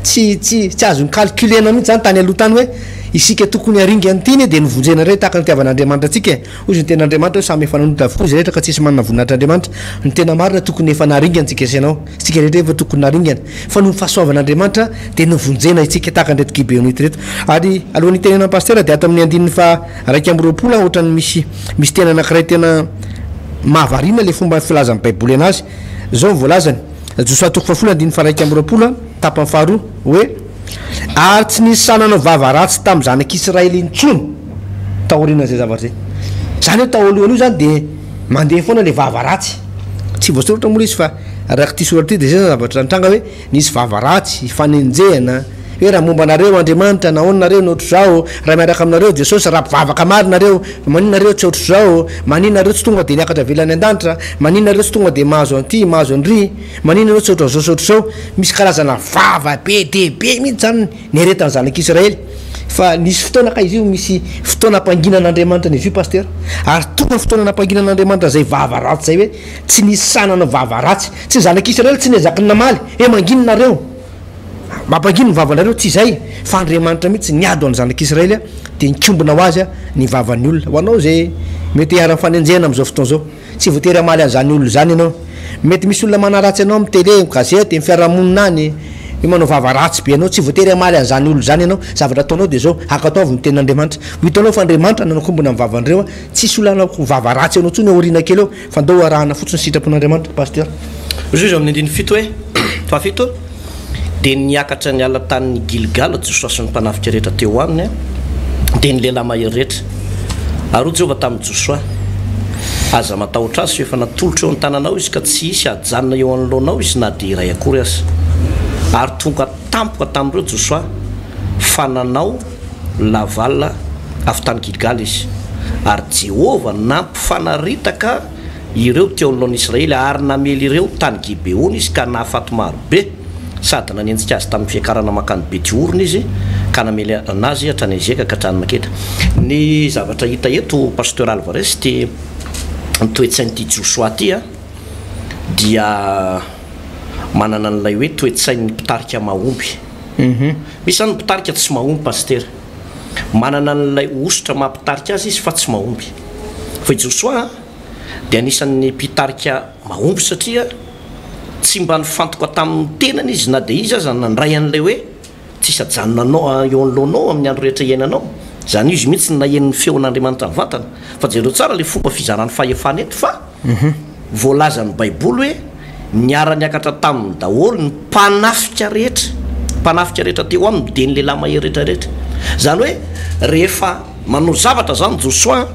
tsy tsy tsy azo ni-calculer-na mihitsy izany tany aloha tany hoe isika tokony haringana ity anie dia novonjena indray tahaka ny nitiavan'Andriamanitra antsika e. Hoy izy ny tenin'Andriamanitra hoe samy efa nanota avokoa izy rehetra ka tsisy manana voninahitr'Andriamanitra. Ny tena marina tokony efa naringana tsika sy ianao. Isika rehetra efa tokony naringana. Fa noho ny fahasoavan'Andriamanitra dia novonjena isika tahaka an'ireto Gibeonita ireto. Ary alohan'ny hitenenan'i Pasitera dia ato amin'ny andininy faha 21 ohatran'ny misy misy teny anankiray tena mahavariana ilay fomba filazan'ny Baiboly anazy. Izao ny voalazany, Josoa toko fahafolo andininy faha 21 tapany faharoa hoe. Ary tsy nisy sahy nanao vava ratsy tamin'ny zanak'Israely intsony taorian'izay zavatra izay. Izany hoe tao alohan'io izany dia mandeha foana ilay vava ratsy. Tsy voasoratra moa ilay izy fa araka ity soratra ity dia izay izany zavatra nitranga hoe nisy vava ratsy, fanenjehana, hoe raha momba anareo Andriamanitra, nahoana nareo no ohatr'izao, raha miaraka aminareo Jesosy, raha mpivavaka marina nareo, maninona nareo tsy ohatr'izao, maninona nareo tsy tonga dia niakatra avy any an-danitra, maninona nareo tsy tonga dia mahazo an'ity, mahazo an'ry. Maninona ianao tsy ohatran'izao sy ohatr'izao? Misy karazana vava be dia be mihitsy izany niaretan'ny zanak'Israely. Fa nisy fotoana kay izy io, misy fotoana ampanginan'Andriamanitra an'izy io Pasteur. Ary tonga ny fotoana nampanginan'Andriamanitra izay vava ratsy izay hoe tsy nisy sahy nanao vava ratsy. Tsy ny zanak'Israely tsy niezaky ny namaly hoe mangina nareo, mampangino ny vavanareo, tsy izay fa Andriamanitra mihitsy niady ho an'ny zanak'Israely dia nikombona ho azy ny vavan'ny olona. Ho anao izay mety hiharan'ny fanenjehana amin'izao fotoana izao. Tsy voatery hamaly an'izany olona izany ianao. Mety misy olona manaratsy anao amin'ny télé, amin'ny gazety, amin'ny fiarahamonina any, hoe manao vava ratsy be anao. Tsy voatery hamaly an'izany olona izany ianao. Zavatra ataonao dia izao, ankatoavy ny tenin'Andriamanitra. Ho hitanao fa Andriamanitra nanakombona ny vavan'ireo. Tsisy olona hanao vava ratsy anao intsony aoriana kely eo, fa ndao arahana fotsiny ny sitrapon'Andriamanitra. Pasteur. Hoy Jesosy ao amin'ny andininy fito hoe, fahafito, Dia niakatra niala tany Gilgala Josoa sy ny mpanafika rehetra teo aminy, dia ny lehilahy mahery rehetra. Ary hoy Jehovah tamin'i Josoa, Aza matahotra azy, fa efa natolotro eo an-tananao izy, ka tsy hisy hajanona eo anoloanao izy na dia iray akory aza. Ary tonga tampoka tamin'ireo Josoa, fa nanao laval avy tany Gilgala izy. Ary Jehovah nampifanaritaka. ireo teo anoloan'ny Israely, ary namely ireo tany Gibeona izy ka nahafaty maro be, sady nanenjika azy tamin'ny fiakarana mankany Beti-horona izy, ka namely azy hatrany Ezeka ka hatrany Makeda. Ny zavatra hita eto Pasteur Alvarez, ity ny toe-tsain'ity Josoa ity dia manana an'ilay hoe toe-tsain'ny mpitarika mahomby. Misy izany ny mpitarika tsy mahomby Pasitera. Manana an'ilay hosotra maha mpitarika azy izy fa tsy mahomby. Fa i Josoa dia anisan'ny mpitarika mahomby satria tsy mba nifantoka tamin'ny tenany izy na dia izy aza nandray an'ilay hoe tsisy ajanona anao eo anoloanao amin'ny andro rehetra iainanao. Izany izy mihitsy no naheno ny feon'Andriamanitra mivantana. Fa jereo tsara ilay fomba fizarany fahefana eto fa voalazan'ny Baiboly hoe niara-niakatra taminy daholo ny mpanafika rehetra, mpanafika rehetra teo aminy dia ny lehilahy mahery rehetra rehetra. Izany hoe rehefa manao zavatra izany Josoa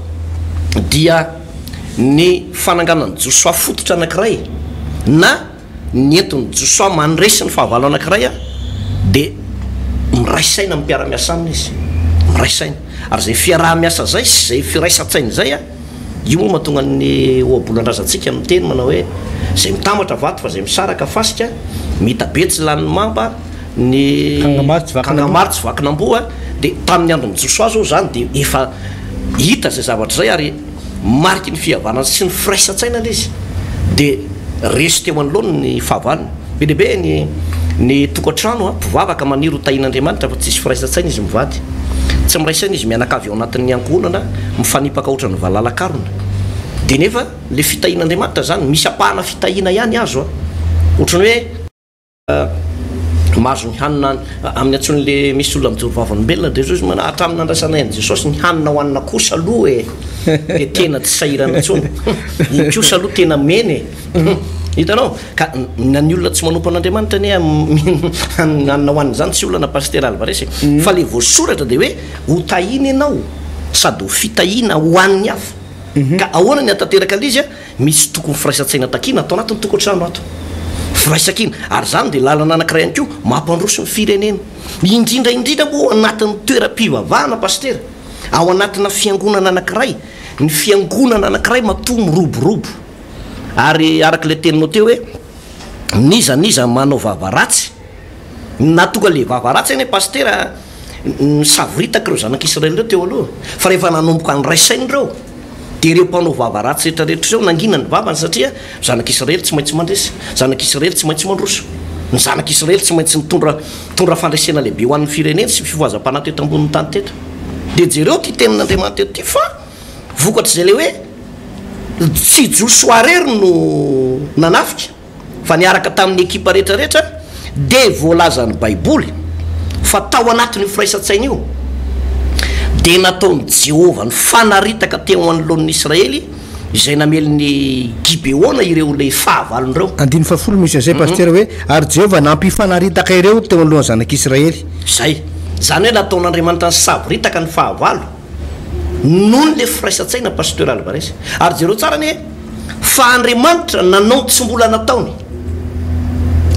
dia ny fananganan'i Josoa fototra anankiray na ny entin'i Josoa mandresy ny fahavalo anankiray dia miray saina amin'ny mpiara-miasa aminy izy, miray saina. Ary izay fiaraha-miasa izay sy izay firaisan-tsaina izay, io moa mahatonga ny ohabolan-drazantsika miteny manao hoe, izay mitambatra vato fa izay misaraka fasika, mitabe tsy lanin'ny mamba, ny kangamaro tsy vakin'amboa. Dia tamin'ny andron'i Josoa izao izany dia efa hita izay zavatra izay ary Mariky ny fihavanana sy ny firaisan-tsaina ilay izy dia resy teo anoloany ny fahavalony. Be dia be ny ny tokantrano mpivavaka maniry ho tahian'Andriamanitra fa tsisy firaisan-tsaina izy mivady. Tsy miray saina izy mianakavy ao anatin'ny ankohonana mifanipaka ohatran'ny valala karona. Dia nefa ilay fitahian'Andriamanitra izany misy ampahana fitahiana ihany azo an! Ohatran'ny hoe. Mahazo ny hanina amin'ny antsoin'le misy olona mijoro vavolombelona dia zao izy manao hatramin'ny nandraisanay an'i Jesosy ny hanina hohanina kosa aloha e dia tena tsy sahirana intsony iny kosa aloha tena mena e hitanao ka na ny olona tsy manompo an'Andriamanitra anie hanina hohanina izany tsy olana Pasitera Alvarez e fa le voasoratra dia hoe ho tahiana ianao sady ho fitahiana ho an'ny hafa ka ahoana ny hahatanteraka an'ilay izy a Misy tokony firaisan-tsaina takiana ato anatin'ny tokantrano ato. Firaisankina. Ary izany dia lalana anankiray ihany koa mampandroso ny firenena. Indrindra indrindra moa ao anatin'ny toeram-pivavahana Pasitera, ao anatina fiangonana anankiray, ny fiangonana anankiray matoa miroborobo. Ary araka ilay teninao teo hoe n'iza n'iza manao vava ratsy, na tonga ilay vava ratsy anie Pasitera, nisavoritaka ireo zanak'Israely ireo teo aloha, fa rehefa nanomboka niray saina ireo, Dia ireo mpanao vava ratsy rehetra rehetra ireo nangina ny vavany satria zanak'Israely tsy maintsy mandresy, zanak'Israely tsy maintsy mandroso. Ny zanak'Israely tsy maintsy nitondra nitondra fandresena lehibe ho an'ny fireneny sy fifohazam-panahy teto ambonin'ny tany teto. Dia jereo ity tenin'Andriamanitra eto ity fa vokatr'izay ilay hoe tsy Josoa irery no nanafika. fa niaraka tamin'ny ekipa rehetra rehetra dia voalazan'ny baiboly fa tao anatin'io firaisan-tsaina io dia nataon'i Jehovah nifanaritaka teo anoloan'ny Israely izay namely ny Gibeona ireo ilay fahavalony ireo. Andininy fahafolo misy an'izay Pasitera hoe ary Jehovah nampifanaritaka ireo teo anoloan'ny zanak'Israely. Izay. Izany hoe nataon'Andriamanitra nisavoritaka ny fahavalo noho ny le firaisan-tsaina Pasteur Alvarez. Ary jereo tsara anie Fa Andriamanitra nanao ny tsy mbola nataony.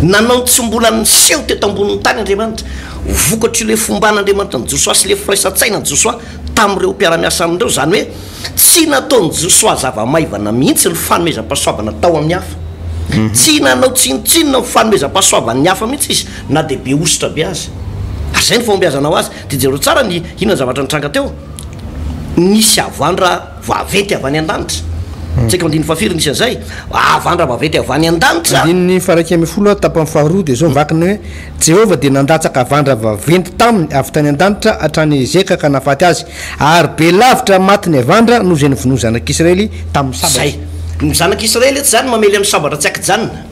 Nanao ny tsy mbola niseho teto ambonin'ny tany Andriamanitra. Vokatr'io ilay fomban'Andriamanitra an'i Josoa sy ilay firaisan-tsainan'i Josoa tamin'ireo mpiara-miasa aminy ireo, izany hoe tsy nataon'i Josoa zava-maivana mihitsy ny fanomezam-pahasoavana tao amin'ny hafa. Tsy nanao tsinontsinona ny fanomezam-pahasoavan'ny hafa mihitsy izy na dia be hosotra be aza. Ary izay no fahombiazana ho azy. Dia jereo tsara ny inona ny zavatra nitranga teo. Nisy havandra. Vaventy avy any an-danitra. Tsy haiko andininy fahafiry nisy an'izay. Havandra vaventy avy any an-danitra. Andininy faha-11 tapany faharoa dia izao ny vakiny hoe, Jehovah dia nandatsaka havandra vaventy taminy avy tany an-danitra hatrany Ezeka ka nahafaty azy, ary be lavitra maty ny havandra noho izay novonoin'ny zanak'Israely tamin'ny sabatra. Izay. Ny zanak'Israely eto izany mamely amin'ny sabatra tsy an-kijanona.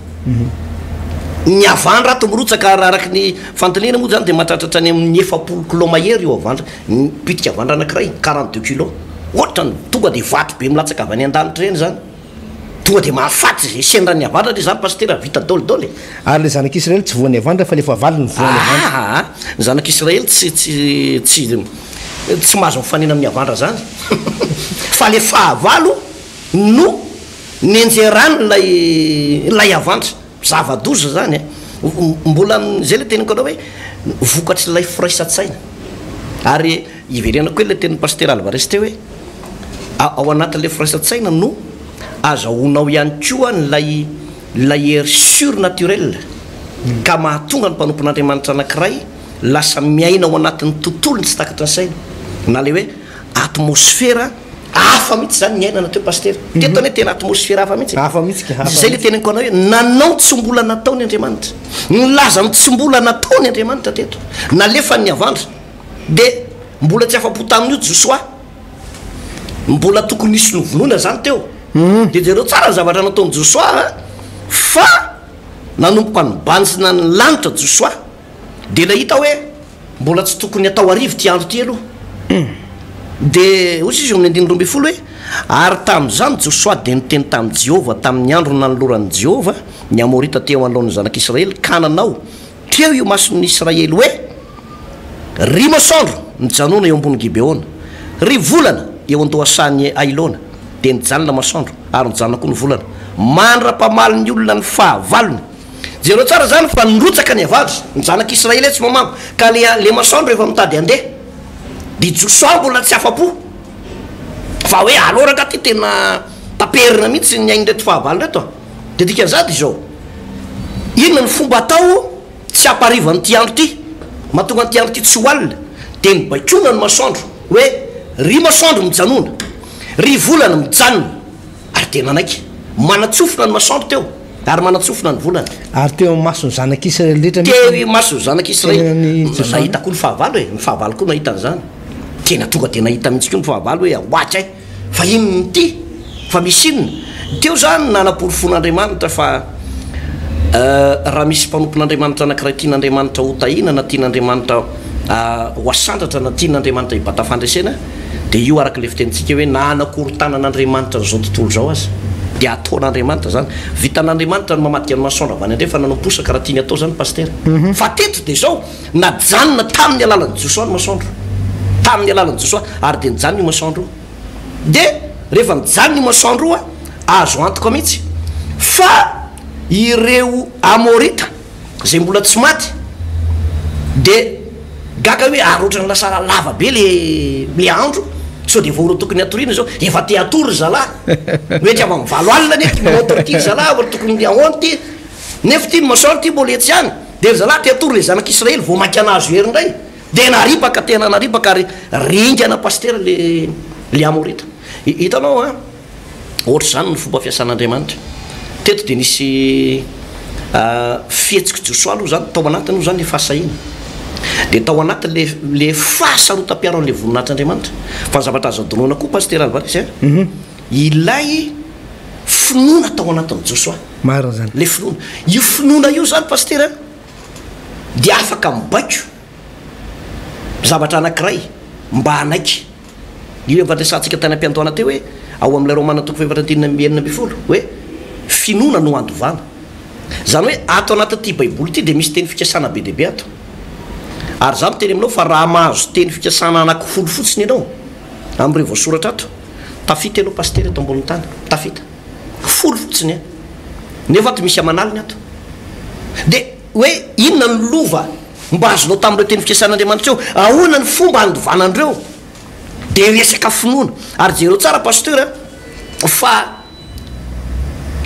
Ny havandra ato mirotsaka ary araka ny fanontaniana moa izany dia mahatratra hatrany amin'ny 40 kilao mahery io havandra. Ny pitika havandra anankiray, 42 kilos. Ohatrany tonga dia vato be milatsaka avy any an-danitra ireny izany. Tonga dia mahafaty izay sendra ny havandra anie izany Pasitera, vita daholo daholo e. Ary ilay zanak'Israely tsy voan'ny havandra fa ilay fahavalony no voan'ny havandra. Aa, ny zanak'Israely tsy tsy tsy tsy mahazo mifanena amin'ny havandra izany. Fa ilay fahavalo no nenjerany ilay ilay havandra. Zava-doza izany e. Mbola izay ilay teniko anao hoe vokatr'ilay firaisan-tsaina. Ary iverenako kely ilay tenin'i Pasitera Alvarez teo hoe ao anatin'ilay firaisan-tsaina no. azahoanao ihany koa an'ilay ilay hery surnaturel ka mahatonga ny mpanompon'Andriamanitra anankiray lasa miaina ao anatin'ny tontolony tsy takatry ny saina na ilay hoe atmosfera hafa mihitsy izany niainana teo Pasitera. Teto anie tena atmosfera hafa mihitsy e. Hafa mihitsy ka, hafa Izay ilay mihitsy. teneniko anao hoe nanao ny tsy mbola nataony Andriamanitra. Nilaza ny tsy mbola nataony Andriamanitra teto. Nalefany ny havandra. Dia mbola tsy afa-po tamin'io Josoa. Mbola tokony hisy novonoina izany teo. Dia jereo tsara ny zavatra nataon'i Josoa a, fa nanomboka nibanjina ny lanitra Josoa. Dia nahita hoe mbola tsy tokony hatao hariva ity andro ity aloha. Dia hoy izy eo amin'ny andininy 12 hoe, Ary tamin'izany Josoa dia niteny tamin'i Jehovah tamin'ny andro nanoloran'i Jehovah ny Amorita teo anoloan'ny zanak'Israely ka nanao teo imason'ny Israely hoe, Ry masoandro, mijanòna eo ambony Gibeona, ry volana, eo an-dohasahan'i Ailona. Dia nijanona masoandro, ary nijanona koa ny volana, mandra-pamalin'ny olona ny fahavalony. Jereo tsara zany fa nirotsaka ny havandra, ny zanak'i Israely etsy mamamo, ka le le masoandro efa mitady handeha, de Josoa mbola tsy afa-po, fa hoe aleo rangaha ty tena taperina mihitsy ny ain'ireto fahavalo ireto a! De dikan'izany de izao, inona ny fomba atao tsy hampahariva an'ity andro ity, mahatonga an'ity andro ity tsy ho alina, de nibaikoana ny masoandro hoe, ry masoandro mijanona, ry volana mijanona. Ary dia nanaiky. Manatsofina ny masoandro teo, ary manatsofina ny volana. Ary teo amin'ny mason'ny zanak'Israely rehetra mihitsy Teo ny imason'ny zanak'Israely. tenan'i Josoa. Nahita koa ny fahavalo e, ny fahavalo koa nahita an'izany. Tena tonga dia nahita mihitsy koa ny fahavalo hoe ohatry ay, fa inona ity? Fa misy inona? Teo izany nanaporofoan'Andriamanitra fa raha misy mpanompon'Andriamanitra anankiray tian'Andriamanitra hotahina na tian'Andriamanitra ho asandratra na tian'Andriamanitra hibata fandresena, Dia io araka ilay fitenintsika hoe na hanakorontanan'Andriamanitra an'izao tontolo izao aza dia ataon'Andriamanitra izany. Vitan'Andriamanitra ny mamadika ny masoandro avy any andrefana no miposaka raha tiany atao izany Pasitera. Fa teto dia izao, najanona tamin'ny alalan'i Josoa ny masoandro. Tamin'ny alalan'i Josoa ary dia nijanona io masoandro io. Dia rehefa nijanona io masoandro io, azo antoka mihitsy fa ireo Amorita, Izay mbola tsy maty de gaga hoe ary ohatran'ny lasa lava be le le andro sao de vao tokony hatoriana izao, efa te hatory ry zalahy, mety avy amin'ny valo alina anie ty montre ty ry zalahy vao tokony ahoana ty, nefa ty ny masoandro ty mbola etsy ihany, de ry zalahy te hatory le zanak'Israely vao mainka nahazo hery indray, de naripaka tena naripaka ary ringana pasitera le le Amorita. Hitanao an! Ohatr'izany ny fomba fiasan'Andriamanitra. Teto dia nisy fihetsik'i Josoa aloha izany, tao anatiny aloha izany ilay fahasahiana. Dia tao anatiny ilay ilay fahasarotam-piaro an'ilay voninahitr'Andriamanitra. Fa ny zavatra azo adinoina koa Pasitera Alvarez a, ilay finoana tao anatin'i Josoa. Marina izany. Ilay finoana. Io finoana io izany Pasitera dia afaka mibaiko zavatra anankiray mba hanaiky. Io efa resahantsika tany am-piandohana teo hoe ao amin'ilay Romana toko fahefatra andininy 16 hoe finoana no andovana. Izany hoe ato anatin'ity Baiboly ity dia misy teny fikasana be dia be ato. Ary izaho miteny aminao fa raha mahazo teny fikasana anankifolo fotsiny ianao amin'ireo voasoratra ato, tafita ianao pasitera eto ambonin'ny tany. Tafita. Folo fotsiny an. Nefa ato misy aman'aliny ato. Dia hoe inona ny lova Mba azonao tamin'ireo teny fikasan'Andriamanitra ireo, ahoana ny fomba handovana an'ireo? Dia resaka finoana. Ary jereo tsara Pasteur a, fa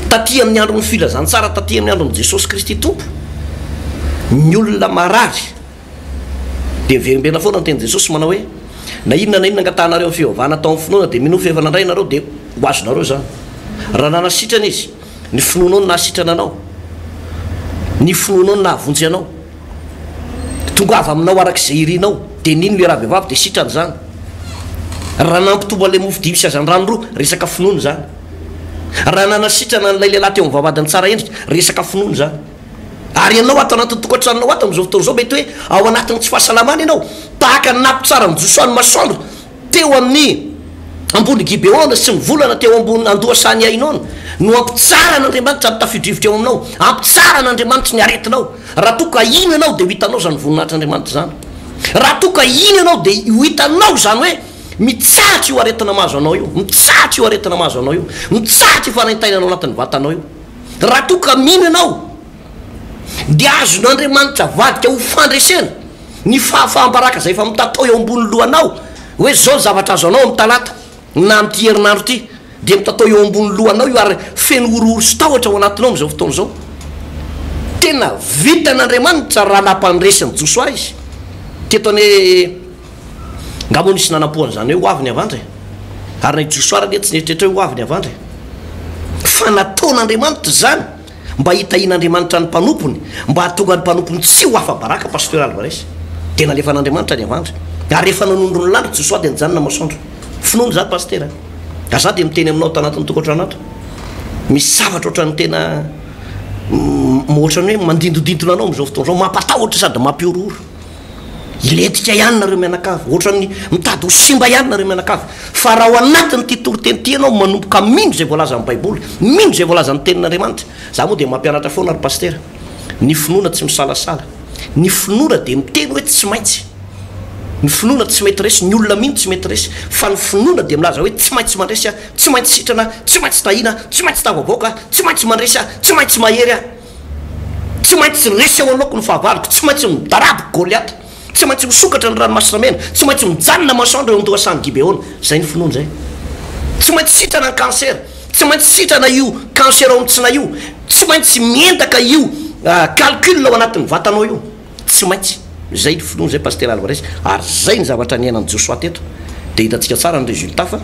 taty amin'ny andron'ny filazantsara, taty amin'ny andron'i Jesosy Kristy Tompo, ny olona marary dia miverimberina foana ny tenin'i Jesosy manao hoe, na inona na inona angatahanareo amin'ny fivavahana atao amin'ny finoana dia minoa fa efa nandray ianareo dia ho azonareo izany. Raha nanasitrana Izy, Ny finoanao no nahasitrana anao. Ny finoanao no nahavonjy anao. Tongava aminao araka izay irinao. Dia nino ilay ravehivavy dia sitrana izany. Raha nampitombo an'ilay mofo dimy sy hazandrano roa, resaka finoana izany. Raha nanasitrana an'ilay lehilahy teo amin'ny vavahadin'ny tsara endrika, resaka finoana izany. Ary ianao ato anatin'ny tokantranonao ato amin'izao fotoana izao, mety hoe ao anatin'ny tsy fahasalamana ianao, tahaka ny nampitsaran'i Josoa ny masoandro, Teo amin'ny ambony Gibeona sy ny volana teo ambony andohasahan'i Ainona no hampitsaran'Andriamanitra ny tafio-drivotra eo aminao, hampitsaran'Andriamanitra ny aretinao. Raha toa ka hino ianao dia ho hitanao izany voninahitr'Andriamanitra izany. Raha toa ka hino ianao dia ho hitanao izany hoe mitsahatra io aretina mahazo anao io, mitsahatra io aretina mahazo anao io, mitsahatra io fanaintainana ao anatin'ny vatanao io. Raha toa ka mino ianao dia azon'Andriamanitra avadika ho fandresena. Ny fahafaham-baraka izay efa mitatao eo ambony lohanao hoe izao ny zavatra azo anao amin'ny talata na amin'ity herinandro ity. Dia mitatao eo ambony lohanao io ary feno horohoro sy tahotra ao anatinao amin'izao fotoana izao. Tena vitan'Andriamanitra raha nampandresy an'i Josoa izy. Teto anie nga moa nisy nanampo an'izany hoe ho avy ny havandra e? Ary na i Josoa ary anie tsy nieritreritra hoe ho avy ny havandra e. Fa nataon'Andriamanitra izany mba hitahian'Andriamanitra ny mpanompony, mba hahatonga ny mpanompony tsy ho afa-baraka, Pasteur Alvarez. Dia nalefan'Andriamanitra ny havandra. Ary rehefa nanondro ny lanitra Josoa dia nijanona masoandro. Finoana izany Pasitera a! Ary za dia miteny aminao tanatin'ny tokantrano ato, misy zavatra ohatran'ny tena ohatran'ny hoe mandindodintona anao amin'izao fotoana izao, mampatahotra sady mampihorohoro. Hilentika ihany nareo mianakavy, ohatran'ny mitady ho simba ihany nareo mianakavy. Fa raha ao anatin'ity toriteny ity ianao manomboka mino izay voalazan'ny Baiboly, mino izay voalazan'ny Tenin'Andriamanitra, za moa dia mampianatra foana ry Pasitera, ny finoana tsy misalasala, ny finoana dia miteny hoe tsy maintsy. Ny finoana tsy mety resy, ny olona mino tsy mety resy, fa ny finoana dia milaza hoe tsy maintsy mandresy aho, tsy maintsy sitrana aho, tsy maintsy tahiana aho, tsy maintsy tafavoaka aho, tsy maintsy mandresy aho, tsy maintsy mahery aho, tsy maintsy resy eo anoloako ny fahavaloko, tsy maintsy midaraboka Goliata, tsy maintsy misokatra ny ranomasina mena, tsy maintsy mijanona masoandro eo an-dohasahan'i Gibeona. Izay ny finoana izay. Tsy maintsy sitrana ny cancer, tsy maintsy sitrana io cancer ao amin'ny tsinay io, tsy maintsy miendaka io calcul ao anatin'ny vatanao io. Tsy maintsy. Izay ny finoana izay Pasitera Alvarez. Ary izay ny zavatra niainan'i Josoa teto. Dia hitantsika tsara ny résultat fa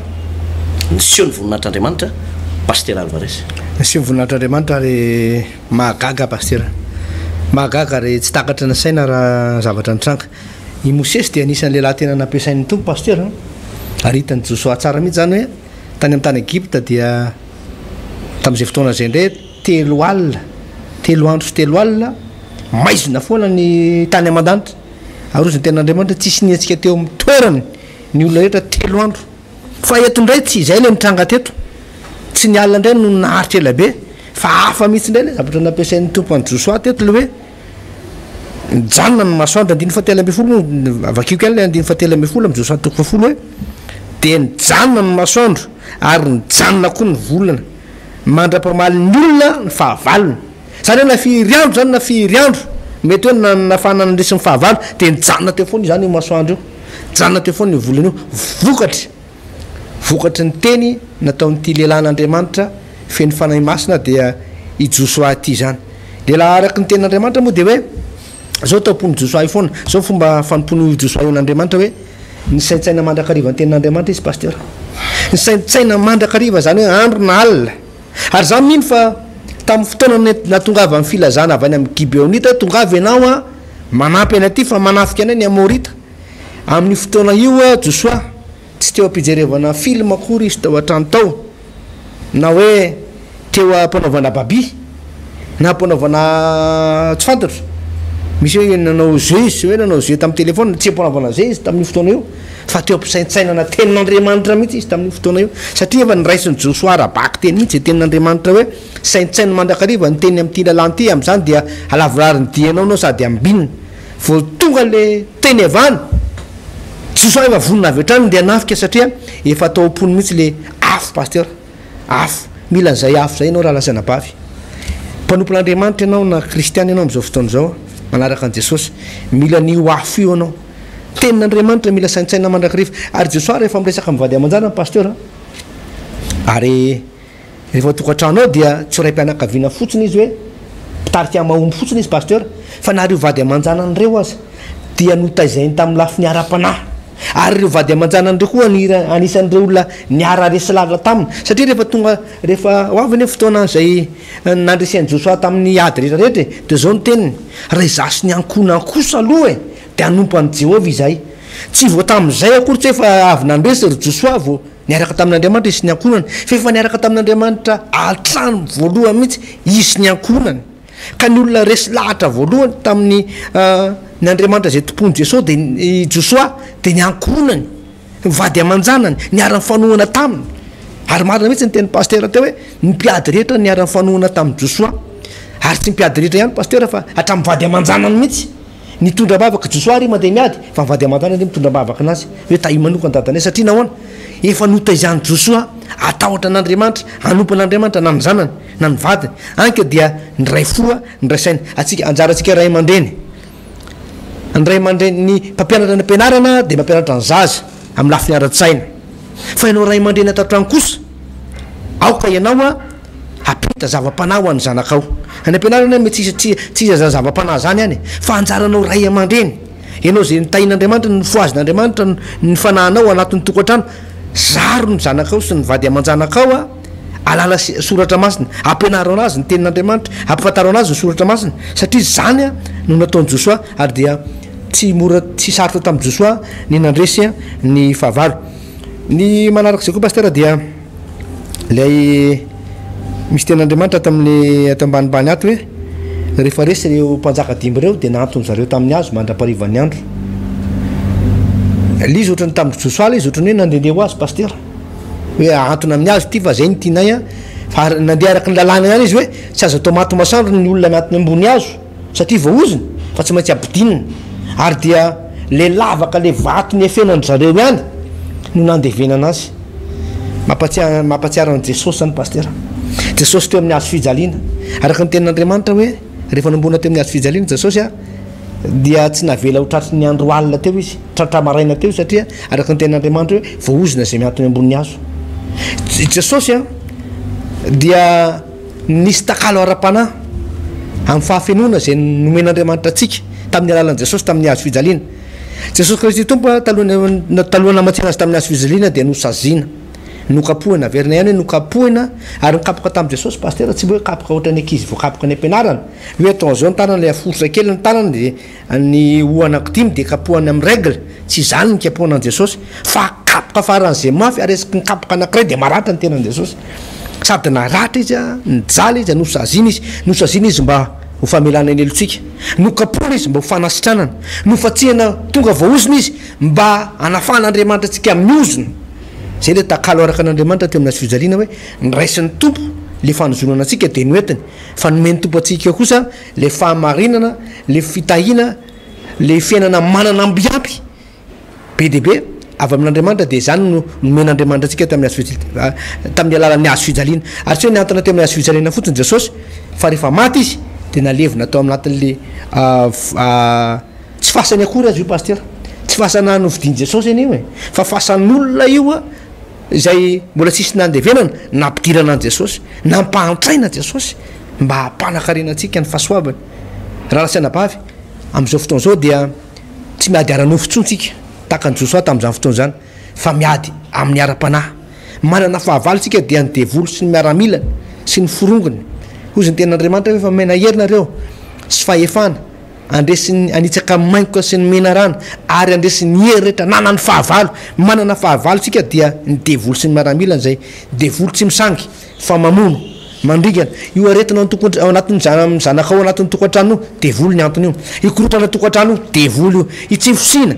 niseho ny voninahitr'Andriamanitra Pasitera Alvarez. Niseho ny voninahitr'Andriamanitra ary mahagaga Pasitera. Mahagaga ary tsy takatry ny saina raha zavatra nitranga. I Mosesy dia anisan'ny lehilahy tena nampiasain'ny Tompo Pasitera an. Ary hitan'i Josoa tsara mihitsy izany hoe tany amin'ny tany Egypta dia tamin'izay fotoana izay indray telo alina, telo andro sy telo alina, Maizina foana ny tany aman-danitra, ary hozy ny tenin'Andriamanitra, tsisy nihetsika teo amin'ny toerany ny olona rehetra telo andro. Fa eto indray tsy izay ilay nitranga teto, tsy ny alina indray no naharitra ela be, fa hafa mihitsy indray ilay zavatra nampiasain'ny Tompo an'i Josoa teto, ilay hoe nijanona ny masoandro, andininy fahatelo ambin'ny folo moa, vakiko ihany ilay andininy fahatelo ambin'ny folo amin'ny Josoa toko fahafolo hoe, dia nijanona ny masoandro ary nijanona koa ny volana, mandra-pamaly ny olona ny fahavalony. Zany hoe na firy andro zany na firy andro, mety hoe na nafana nandresy ny fahavalo dia nijanona teo foana izany io masoandro io, nijanona teo foana io volana io, vokatry, vokatry ny teny nataon'ity lehilahin'Andriamanitra feno Fanahy Masina dia i Josoa ity izany. Lehilahy araka ny tenin'Andriamanitra moa dia hoe zao tao am-pon'i Josoa io foana, zao fomba fanompoan'io Josoa io an'Andriamanitra hoe nisaintsaina mandrakariva ny tenin'Andriamanitra izy Pasteur. Nisaintsaina mandrakariva izany hoe andro na alina. Ary izaho mino fa tamin'ny fotoana nahatongavan'ny filazana avy any amin'ny Gibeonita hoe, Tongava ianao an, manampy anay aty fa manafika anay ny Amorita. Amin'io fotoana io Josoa tsy teo am-pijerevana film akory izy tao an-trano tao, na hoe teo am-panaovana baby, na am-panaovana tsy fantatro, misy hoe nanao jeu izy, hoe nanao jeu tamin'ny téléphone, tsy am-panaovana jeu izy tamin'io fotoana io. Fa teo am-pisaintsainana tenin'Andriamanitra mihitsy izy tamin'io fotoana io, satria efa noraisin'i Josoa ara-bakiteny mihitsy izay tenin'Andriamanitra hoe, Saintsaino mandrakariva ny teny amin'ity lalàna ity, amin'izany dia halavorary ny dianao ianao sady hambinina. Vao tonga ilay teny avy any, Josoa efa vonona avy hatrany handeha hanafika satria efa tao am-pony mihitsy ilay afo, Pasteur. Afo. Mila an'izay afo izay ianao rahalahy sy anabavy. Mpanompon'Andriamanitra ianao na kristiana ianao amin'izao fotoana izao, manaraka an'i Jesosy. Mila an'io afo io ianao. Tenin'Andriamanitra mila saintsainina mandrakariva. Ary Josoa rehefa miresaka amin'ny vady aman-janany Pasteur a, ary rehefa ao tokantrano ao dia tsy raim-pianakaviana fotsiny izy hoe mpitarika mahomby fotsiny izy Pasteur, fa na ireo vady aman-janany ireo aza dia notaizainy tamin'ny lafiny ara-panahy. Ary ireo vady aman-janany ireo koa anisan'ireo olona niara-resy lahatra taminy. Satria rehefa tonga, rehefa ho avy anie fotoana izay nandresen'i Josoa tamin'ny ady rehetra rehetra e, dia izao no teniny, Raha izaho sy ny ankohonako kosa aloha e, Dia hanompo an'i Jehovah izahay. Tsy vao tamin'izay akory tsy hoe fa avy nandresy ry Josoa vao niaraka tamin'Andriamanitra izy sy ny ankohonany, fa efa niaraka tamin'Andriamanitra hatrany voalohany mihitsy izy sy ny ankohonany. Ka ny olona resy lahatra voalohany tamin'ny ny Andriamanitra izay tompoin'i Jesoa dia i Josoa, dia ny ankohonany, ny vady aman-janany, niara-nifanohana taminy. Ary marina mihitsy ny tenin'ny pasitera teo hoe ny mpiady rehetra niara-nifanohana tamin'i Josoa. Ary tsy ny mpiady rehetra ihany pasitera fa hatramin'ny vady aman-janany mihitsy. Nitondra am-bavaka Josoa ary mandeha miady, fa ny vady aman-janany anie mitondra am-bavaka anazy hoe tahio manokana dadanay, satria nahoana? Efa notaizan'i Josoa hatahotra an'Andriamanitra, hanompo an'Andriamanitra na ny zanany na ny vadiny, any ka dia niray fo, niray saina. Antsika, anjarantsika ray aman-dreny, ny ray aman-dreny, ny mpampianatra any am-pianarana dia mampianatra ny zaza amin'ny lafiny ara-tsaina, fa ianao ray aman-dreny ato an-trano kosa, Aoka ianao hampita zava-panahy ho an'ny zanakao. Any am-pianarana mety tsisy tsy tsy iza zany zava-panahy zany any fa anjaranao ray aman-dreny. Ianao izay notahian'Andriamanitra, nofohazin'Andriamanitra ny fanahinao ao anatin'ny tokantrano, zaro ny zanakao sy ny vady aman-janakao alala sy soratra masina. Ampianaro anazy ny tenin'Andriamanitra, ampifantaro anazy ny soratra masina satria izany no nataon'i Josoa ary dia tsy mora tsy sarotra tamin'i Josoa ny nandresy ny fahavalo. Ny manaraka izay koa Pasteur dia ilay misy tenin'Andriamanitra ato amin'ny ato ambanimbany ato hoe rehefa resy ireo mpanjaka dimy ireo dia nahantony zareo tamin'ny hazo mandra-parivan'ny andro. Ilay izy ohatran'ny tamin'i Josoa ilay izy ohatran'ny hoe nandehandeha ho azy Pasteur. Hoe ahantona amin'ny hazo ity fa izay no tianay an. Fa nandeha araka ny lalàna ihany izy hoe tsy azo atao maty masoandro ny olona mihantona ambony hazo. Satria voaozona fa tsy maintsy ampidinina ary dia le lavaka le vato niafenan-dry zareo ihany no nandevenana azy. Mampatsiahy mampatsiaro an'i Jesosy zany Pasitera. Jesosy teo amin'ny hazo fijaliana. Araka ny tenin'Andriamanitra hoe rehefa nombona teo amin'ny hazo fijaliana Jesosy a dia tsy navela ho tratry ny andro alina teo izy, tratra maraina teo satria araka ny tenin'Andriamanitra hoe voaozona izay mihantona ambonin'ny hazo. Jesosy a dia Nisy takalo ara-panahy amin'ny fahafenoana izay nomen'Andriamanitra antsika tamin'ny alalan'i Jesosy tamin'ny hazo fijaliana. Jesosy Kristy Tompo talohan'ny talohan'ny namatsiana azy tamin'ny hazo fijaliana dia nosaziana, nokapohina, averina ihany hoe nokapohina ary ny kapoka tamin'i Jesosy Pasitera tsy hoe kapoka ohatran'ny ankizy voakapoka any am-pianarana, hoe atao an'izao ny tanana ilay aforitra kely ny tanana dia Ny hoho anankidimy dia kapohana amin'ny règle, tsy izany ny kapohana an'i Jesosy, fa kapoka faran'izay mafy ary isaky ny kapoka anankiray dia maratra ny tenan'i Jesosy. Sady naratra Izy, nijaly Izy, nosaziana Izy. Nosaziana Izy mba ho famelana ny helotsika. Nokapohana Izy mba ho fanasitranana. Nofatsihana tonga voaozona Izy mba hanafahan'Andriamanitra antsika amin'ny ozona. Izay ilay takalo araka an'Andriamanitra teo amin'ny hazo fijaliana hoe noraisin'ny Tompo ilay fanozonana antsika dia noentiny, fa nomen'ny Tompo antsika kosa Le fahamarinana, le fitahiana, le fiainana manana ambiampy be dia be avy amin'Andriamanitra dia izany no nomen'Andriamanitra antsika tamin'ny hazo fijaliana, tamin'ny alalan'ny hazo fijaliana. Ary tsy hoe nihantona teo amin'ny hazo fijaliana fotsiny Jesosy fa rehefa maty izy dia nalevina tao anatin'le tsy fasany akory aza io pasitera. Tsy fasana novidian'i Jesosy anie io e, fa fasan'olona io izay mbola tsisy nandevenana, nampidirana an'i Jesosy, nampahantraina Jesosy mba hampanakarena antsika ny fahasoavany. Rahalahy sy anabavy, amin'izao fotoana izao dia tsy miady ara-nofo intsony tsika, tahaka an'i Josoa tamin'izany fotoana izany, fa miady amin'ny ara-panahy. Manana fahavalo tsika dia ny devoly sy ny miaramilany sy ny forongony. Hozy ny tenin'Andriamanitra hoe efa omena hery nareo sy fahefana. Handresy ny hanitsaka ny maingoka sy ny menarana ary handresy ny hery rehetra ananan'ny fahavalo. Manana fahavalo isika dia ny devoly sy ny miaramilany izay devoly tsy misangy fa mamono, mandringana. Io aretina ao an-tokantr- ao anatin'ny zana- zanakao ao anatin'ny tokantrano io, devoly ny antony io. Io korontana tokantrano io, devoly io. Io tsy fisiana,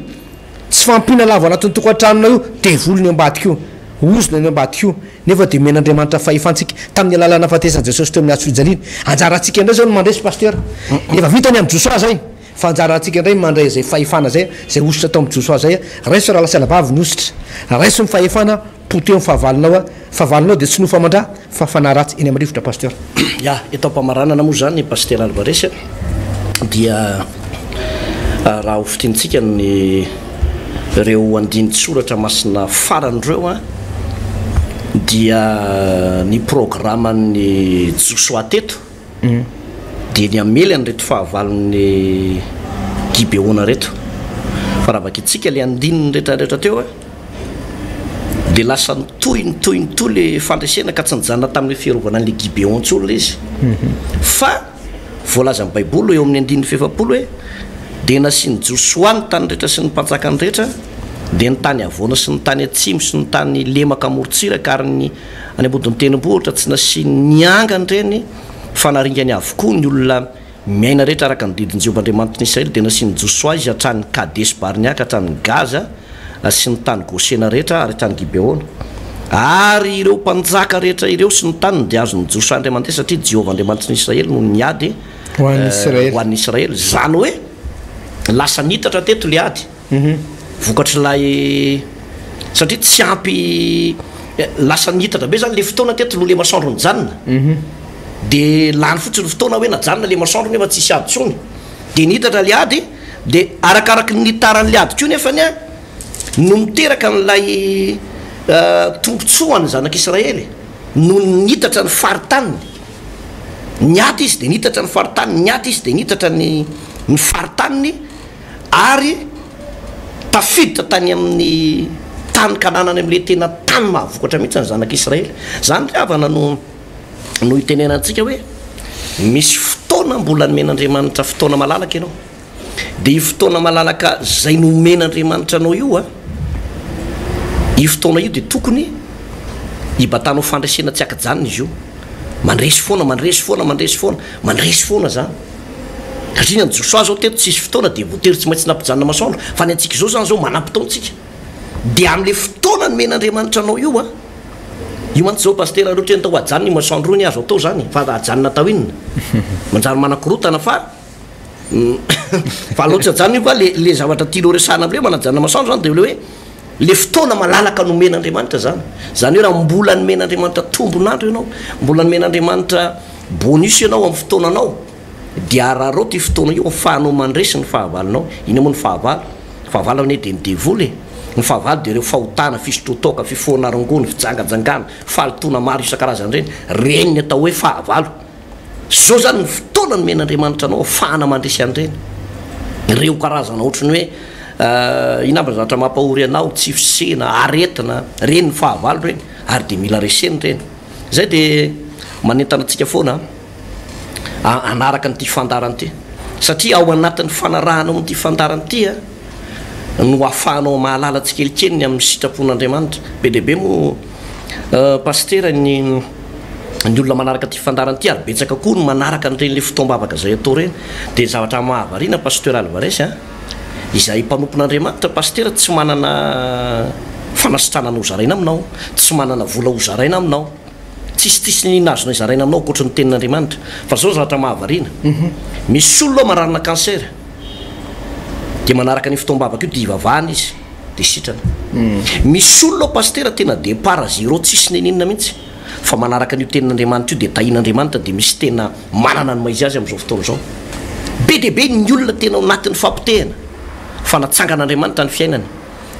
tsy fahampiana lava ao anatin'ny tokantranonao io, devoly ny ao ambadika io. Ozona ny ao ambadika io. Nefa dia omen'Andriamanitra fahefantsika tamin'ny alalan'ny nahafatesan'i Jesosy teo amin'ny hazo fijaliana. Anjarantsika indray izao ny mandresy Pasteur. Efa vita ny amin'i Josoa izay, fa anjarantsika indray ny mandray izay fahefana izay, izay hosotra tao amin'i Josoa izay. Raiso rahalahy sy anabavy ny hosotra. Raiso ny fahefana, poteho ny fahavalonao. Fahavalonao dia tsy nofo aman-dra fa fanahy ratsy eny amin'ny rivotra Pasteur. Ya, eto am-pamaranana moa izany Pasitera Alvarez dia raha ho fintinitsika ny ireo andinin-tsoratra masina farany ireo an, dia ny programan'ny Josoa teto dia ny hamely an'ireto fahavalon'ny Gibeona ireto. Fa raha vakintsika ilay andininy rehetra rehetra teo an, dia lasa nitohy nitohy nitohy ilay fandresena ka tsy nijanona tamin'ilay fiarovana an'ilay Gibeon intsony ilay izy. Fa voalazan'ny Baiboly eo amin'ny andininy fahefapolo hoe, Dia nasian'i Josoa ny tany rehetra sy ny mpanjakany rehetra, dia ny tany havoana sy ny tany atsimo sy ny tany lemaka amoron-tsiraka ary ny any am-bodin'ny tendrombohitra, tsy nasiany niangana ireny, fa naringany avokoa ny olona miaina rehetra araka ny didin'i Jehovah Andriamanitry ny Israely, dia nasian'i Josoa izy hatrany Kadesy-Barnea ka hatrany Gaza sy ny tany Gosena rehetra ary hatrany Gibeona. Ary ireo mpanjaka rehetra ireo sy ny taniny dia azon'i Josoa indray mandeha, satria Jehovah Andriamanitry ny Israely no niady Ho an'ny Israely. Ho an'ny Israely. Izany hoe lasa nitatra teto ilay ady. Vokatr'ilay satria tsy ampy lasa nitatra be zany ilay fotoana teto noho ilay masoandro nijanona. Dia lany fotsiny ny fotoana hoe najanona ilay masoandro nefa tsisy ady intsony. Dia nitatra ilay ady, dia arakaraky ny nitaran'ilay ady koa nefany an, no miteraka an'ilay tombontsoa an'ny zanak'Israely. Nony nitatra ny faritaniny, niaty izy dia nitatra ny faritaniny, niaty izy dia nitatra ny ny faritaniny ary tafiditra tany amin'ny tany Kanana any amin'ilay tena tany mahavokatra mihitsy ny zanak'Israely. Izany ry havana no no itenenantsika hoe misy fotoana mbola nomen'Andriamanitra fotoana malalaka ianao. Dia io fotoana malalaka izay nomen'Andriamanitra anao io an, io fotoana io dia tokony hibatanao fandresena tsy ankijanona izy io. Mandresy foana, mandresy foana, mandresy foana, mandresy foana izany. Satria ny an'i Josoa izao teto tsisy fotoana dia voatery tsy maintsy nampijanona masoandro, fa ny antsika izao izany izao manam-potoana isika. Dia amin'ilay fotoana nomen'Andriamanitra anao io an, io mantsy izao Pasitera, raha ohatra hoe atao hajanona io masoandro io anie azo atao izany, fa hajanona atao inona? Manjary manakorotana fa Fa aleo tsy ajanona io fa le le zavatra tianao resahana amle manajanona masoandro zany de le hoe le fotoana malalaka nomen'Andriamanitra zany. Zany hoe raha mbola nomen'Andriamanitra tombon'andro ianao, mbola nomen'Andriamanitra bonus ianao amin'ny fotoananao dia araraoty io fotoana io afahanao mandresy ny fahavalonao. Inona moa ny fahavalo? Ny fahavalo anie dia ny devoly e. Ny fahavalo dia ireo fahotana, fisotroan-toaka, fifohana rongony, fijangajangana, fahalotoana maro isan-karazany ireny. Ireny ny atao hoe fahavalo. Izao izany ny fotoana nomen'Andriamanitra anao ahafahana mandresy an'ireny. Ireo karazana ohatry ny hoe inona aby ny zavatra mampahory anao, tsy fisiana, aretina, ireny ny fahavalo ireny ary dia mila resena ireny. Izay dia manentana antsika foana hanaraka an'ity fandaharana ity satria ao anatin'ny fanarahanao an'ity fandaharana ity no ahafahanao mahalala tsikelikely ny amin'ny sitrapon'Andriamanitra. Be dia be moa Pasitera ny ny olona manaraka ity fandaharana ity ary betsaka koa ny manaraka an'ireny le fotoam-bavaka izay atao ireny. Dia ny zavatra mahavariana Pasteur Alvarez a, izay mpanompon'Andriamanitra Pasitera tsy manana fanasitranana hozaraina aminao, tsy manana vola hozaraina aminao, tsisy tsisy n'inona azonay zaraina aminao ankoatry ny tenin'Andriamanitra. Fa izao ny zavatra mahavariana, misy olona ao mararina cancer dia manaraka an'io fotoam-bavaka io dia ivavahana izy. de sitrana. Misy olona ao Pasitera tena départ zéro tsisy neninona mihitsy fa manaraka an'io tenin'Andriamanitra io de tahian'Andriamanitra de misy tena manana ny maha izy azy amin'izao fotoana izao. Be dia be ny olona tena ao anatin'ny fahapotehana fa natsangan'Andriamanitra ny fiainany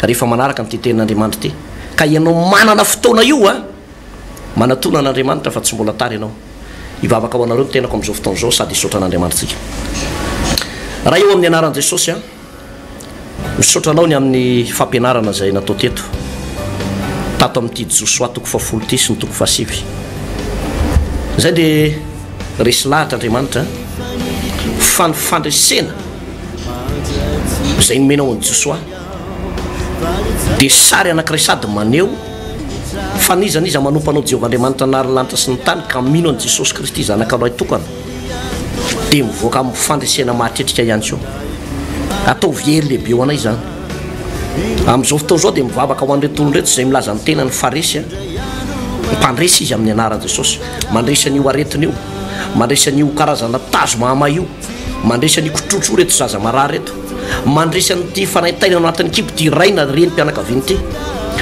rehefa manaraka an'ity tenin'Andriamanitra ity. Ka ianao manana fotoana io a! Manatona an'Andriamanitra fa tsy mbola tara ianao. Hivavaka ho anareo ny tenako amin'izao fotoana izao sady hisaotra an'Andriamanitra tsika. Ray ô amin'ny anaran'i Jesosy a! Misaotra anao ny amin'ny fampianarana izay natao teto, tato amin'ity Josoa toko fahafolo ity sy ny toko fahasivy. Izay dia resy lahatra Andriamanitra fa ny fandresena izay nomenao an'i Josoa dia sary anankiray sady maneho fa n'iza n'iza manompo anao Jehovah Andriamanitra nary ny lanitra sy ny tany ka mino an'i Jesosy Kristy Zanakao Ray tokana dia mivoaka amin'ny fandresena mahatretrika ihany koa. Ataovy hery lehibe ho anay izany. Amin'izao fotoana izao dia mivavaka ho an'ireto olona ireto izay milaza ny tenany fa resy. Mpandresy izy amin'ny anaran'i Jesosy. Mandresy an'io aretina io. Mandresy an'io karazana tazo mahamay io. Mandresy an'io kitrotro ireto zaza marary ireto. Mandresy an'ity fanaintainana ao anatin'ny kibo ity ray na renim-pianakaviana ity.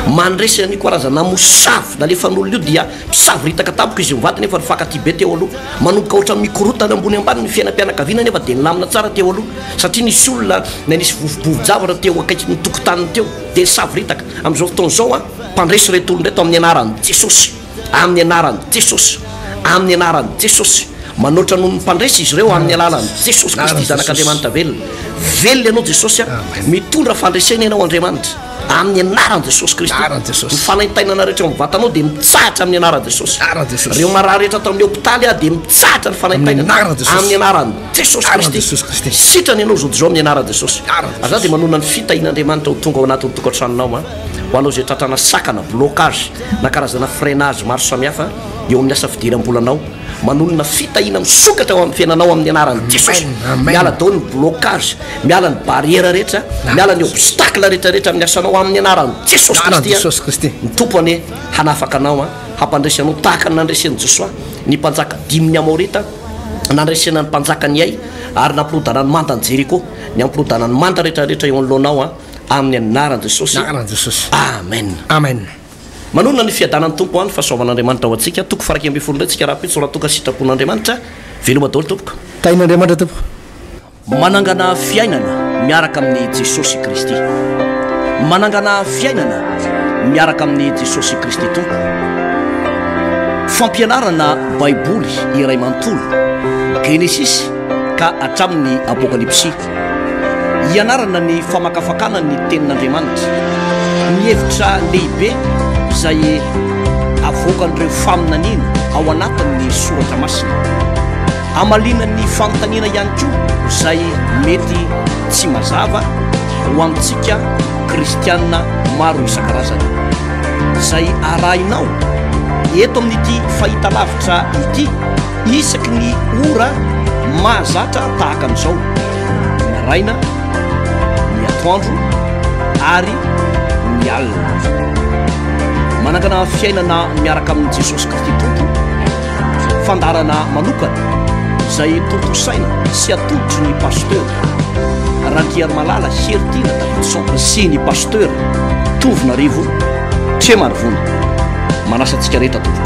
Mandresy an'io karazana mosavy nalefan'olona io dia Misavoritaka tampoka izy mivady nefa nifankatia be teo aloha. Manomboka ohatran'ny mikorontana ambony ambany ny fiainam-pianakaviana nefa dia nilamina tsara teo aloha satria nisy olona na nisy vovobovo-javatra teo akaikin'ny tokotaniny teo dia nisavoritaka. Amin'izao fotoana izao an, mpandresy ireto olona ireto amin'ny anaran'i Jesosy. Amin'ny anaran'i Jesosy. Amin'ny anaran'i Jesosy. Manoatra noho ny mpandresy izy ireo amin'ny alalan'i Jesosy Kristy Zanak'Andriamanitra velona. Velona ianao Jesosy a. Mitondra fandresena ianao Andriamanitra. Amin'ny anaran'i Jesosy Kristy. Anaran'i Jesosy. Ny fanaintainana rehetra eo amin'ny vatanao dia mitsahatra amin'ny anaran'i Jesosy. Anaran'i Jesosy. Ireo marary rehetra ato amin'ny hopitaly ah, dia mitsahatra ny fanaintainana. Amin'ny anaran'i Jesosy. Amin'ny anaran'i Jesosy Anaran'i Kristy. Jesosy Kristy. Sitrana ianao izao dia izao amin'ny anaran'i Jesosy. Anaran'i Ary za dia manonona ny fitahian'Andriamanitra ho tonga ao anatin'ny tokantranonao ah. Ho anao izay tratrana sakana, blocage, na karazana freinage maro samihafa eo amin'ny asa fidiram-bolanao. Manolona fitahiana misokatra ao amin'ny fiainanao amin'ny anaran'i Jesosy. Miala daholo ny blocage, miala ny barrière rehetra, miala ny obstacle rehetra rehetra amin'ny asanao amin'ny anaran'i Jesosy Kristy. Jesosy Kristy. Ny Tompo anie hanafaka anao, hampandresy anao tahaka ny nandresen'i Josoa ny mpanjaka dimin'ny Amorita, nandresena ny mpanjakan'i Ay ary nampirodana ny mandan'i Jeriko, ny hampirodana ny manda rehetra rehetra eo anoloanao amin'ny anaran'i Jesosy. Anaran'i Jesosy. Amen. Amen. Manonona ny fiadanan'ny Tompo an, fahasoavan'Andriamanitra ho antsika, toko faha 11 indray tsika rahampitso raha toa ka sitrapon'Andriamanitra, veloma daholo tompoko. Tahin'Andriamanitra tompoko. Manangana fiainana miaraka amin'i Jesosy Kristy. Manangana fiainana miaraka amin'i Jesosy Kristy Tompo. Fampianarana Baiboly iray manontolo, Genesisy ka hatramin'ny Apokalypsy. Ianarana ny famakafakana ny Tenin'Andriamanitra, ny hevitra lehibe izay avoakan'ireo faminaniana ao anatin'ny Soratra Masina. Hamaliana ny fanontaniana ihany koa izay mety tsy mazava ho antsika kristiana maro isan-karazany. Izay arahinao eto amin'ity fahitalavitra ity isaky ny ora mahazatra tahaka an'izao, ny maraina, ny atoandro ary ny alina. Manangana fiainana miaraka amin'i Jesosy Kristy Tompo. Fandaharana manokana izay tontosaina sy atolotry ny Pasteur Randriarimalala Heritiana Davidson sy ny Pasteur Tovonarivo Tremarivony. Manasa antsika rehetra tompoko.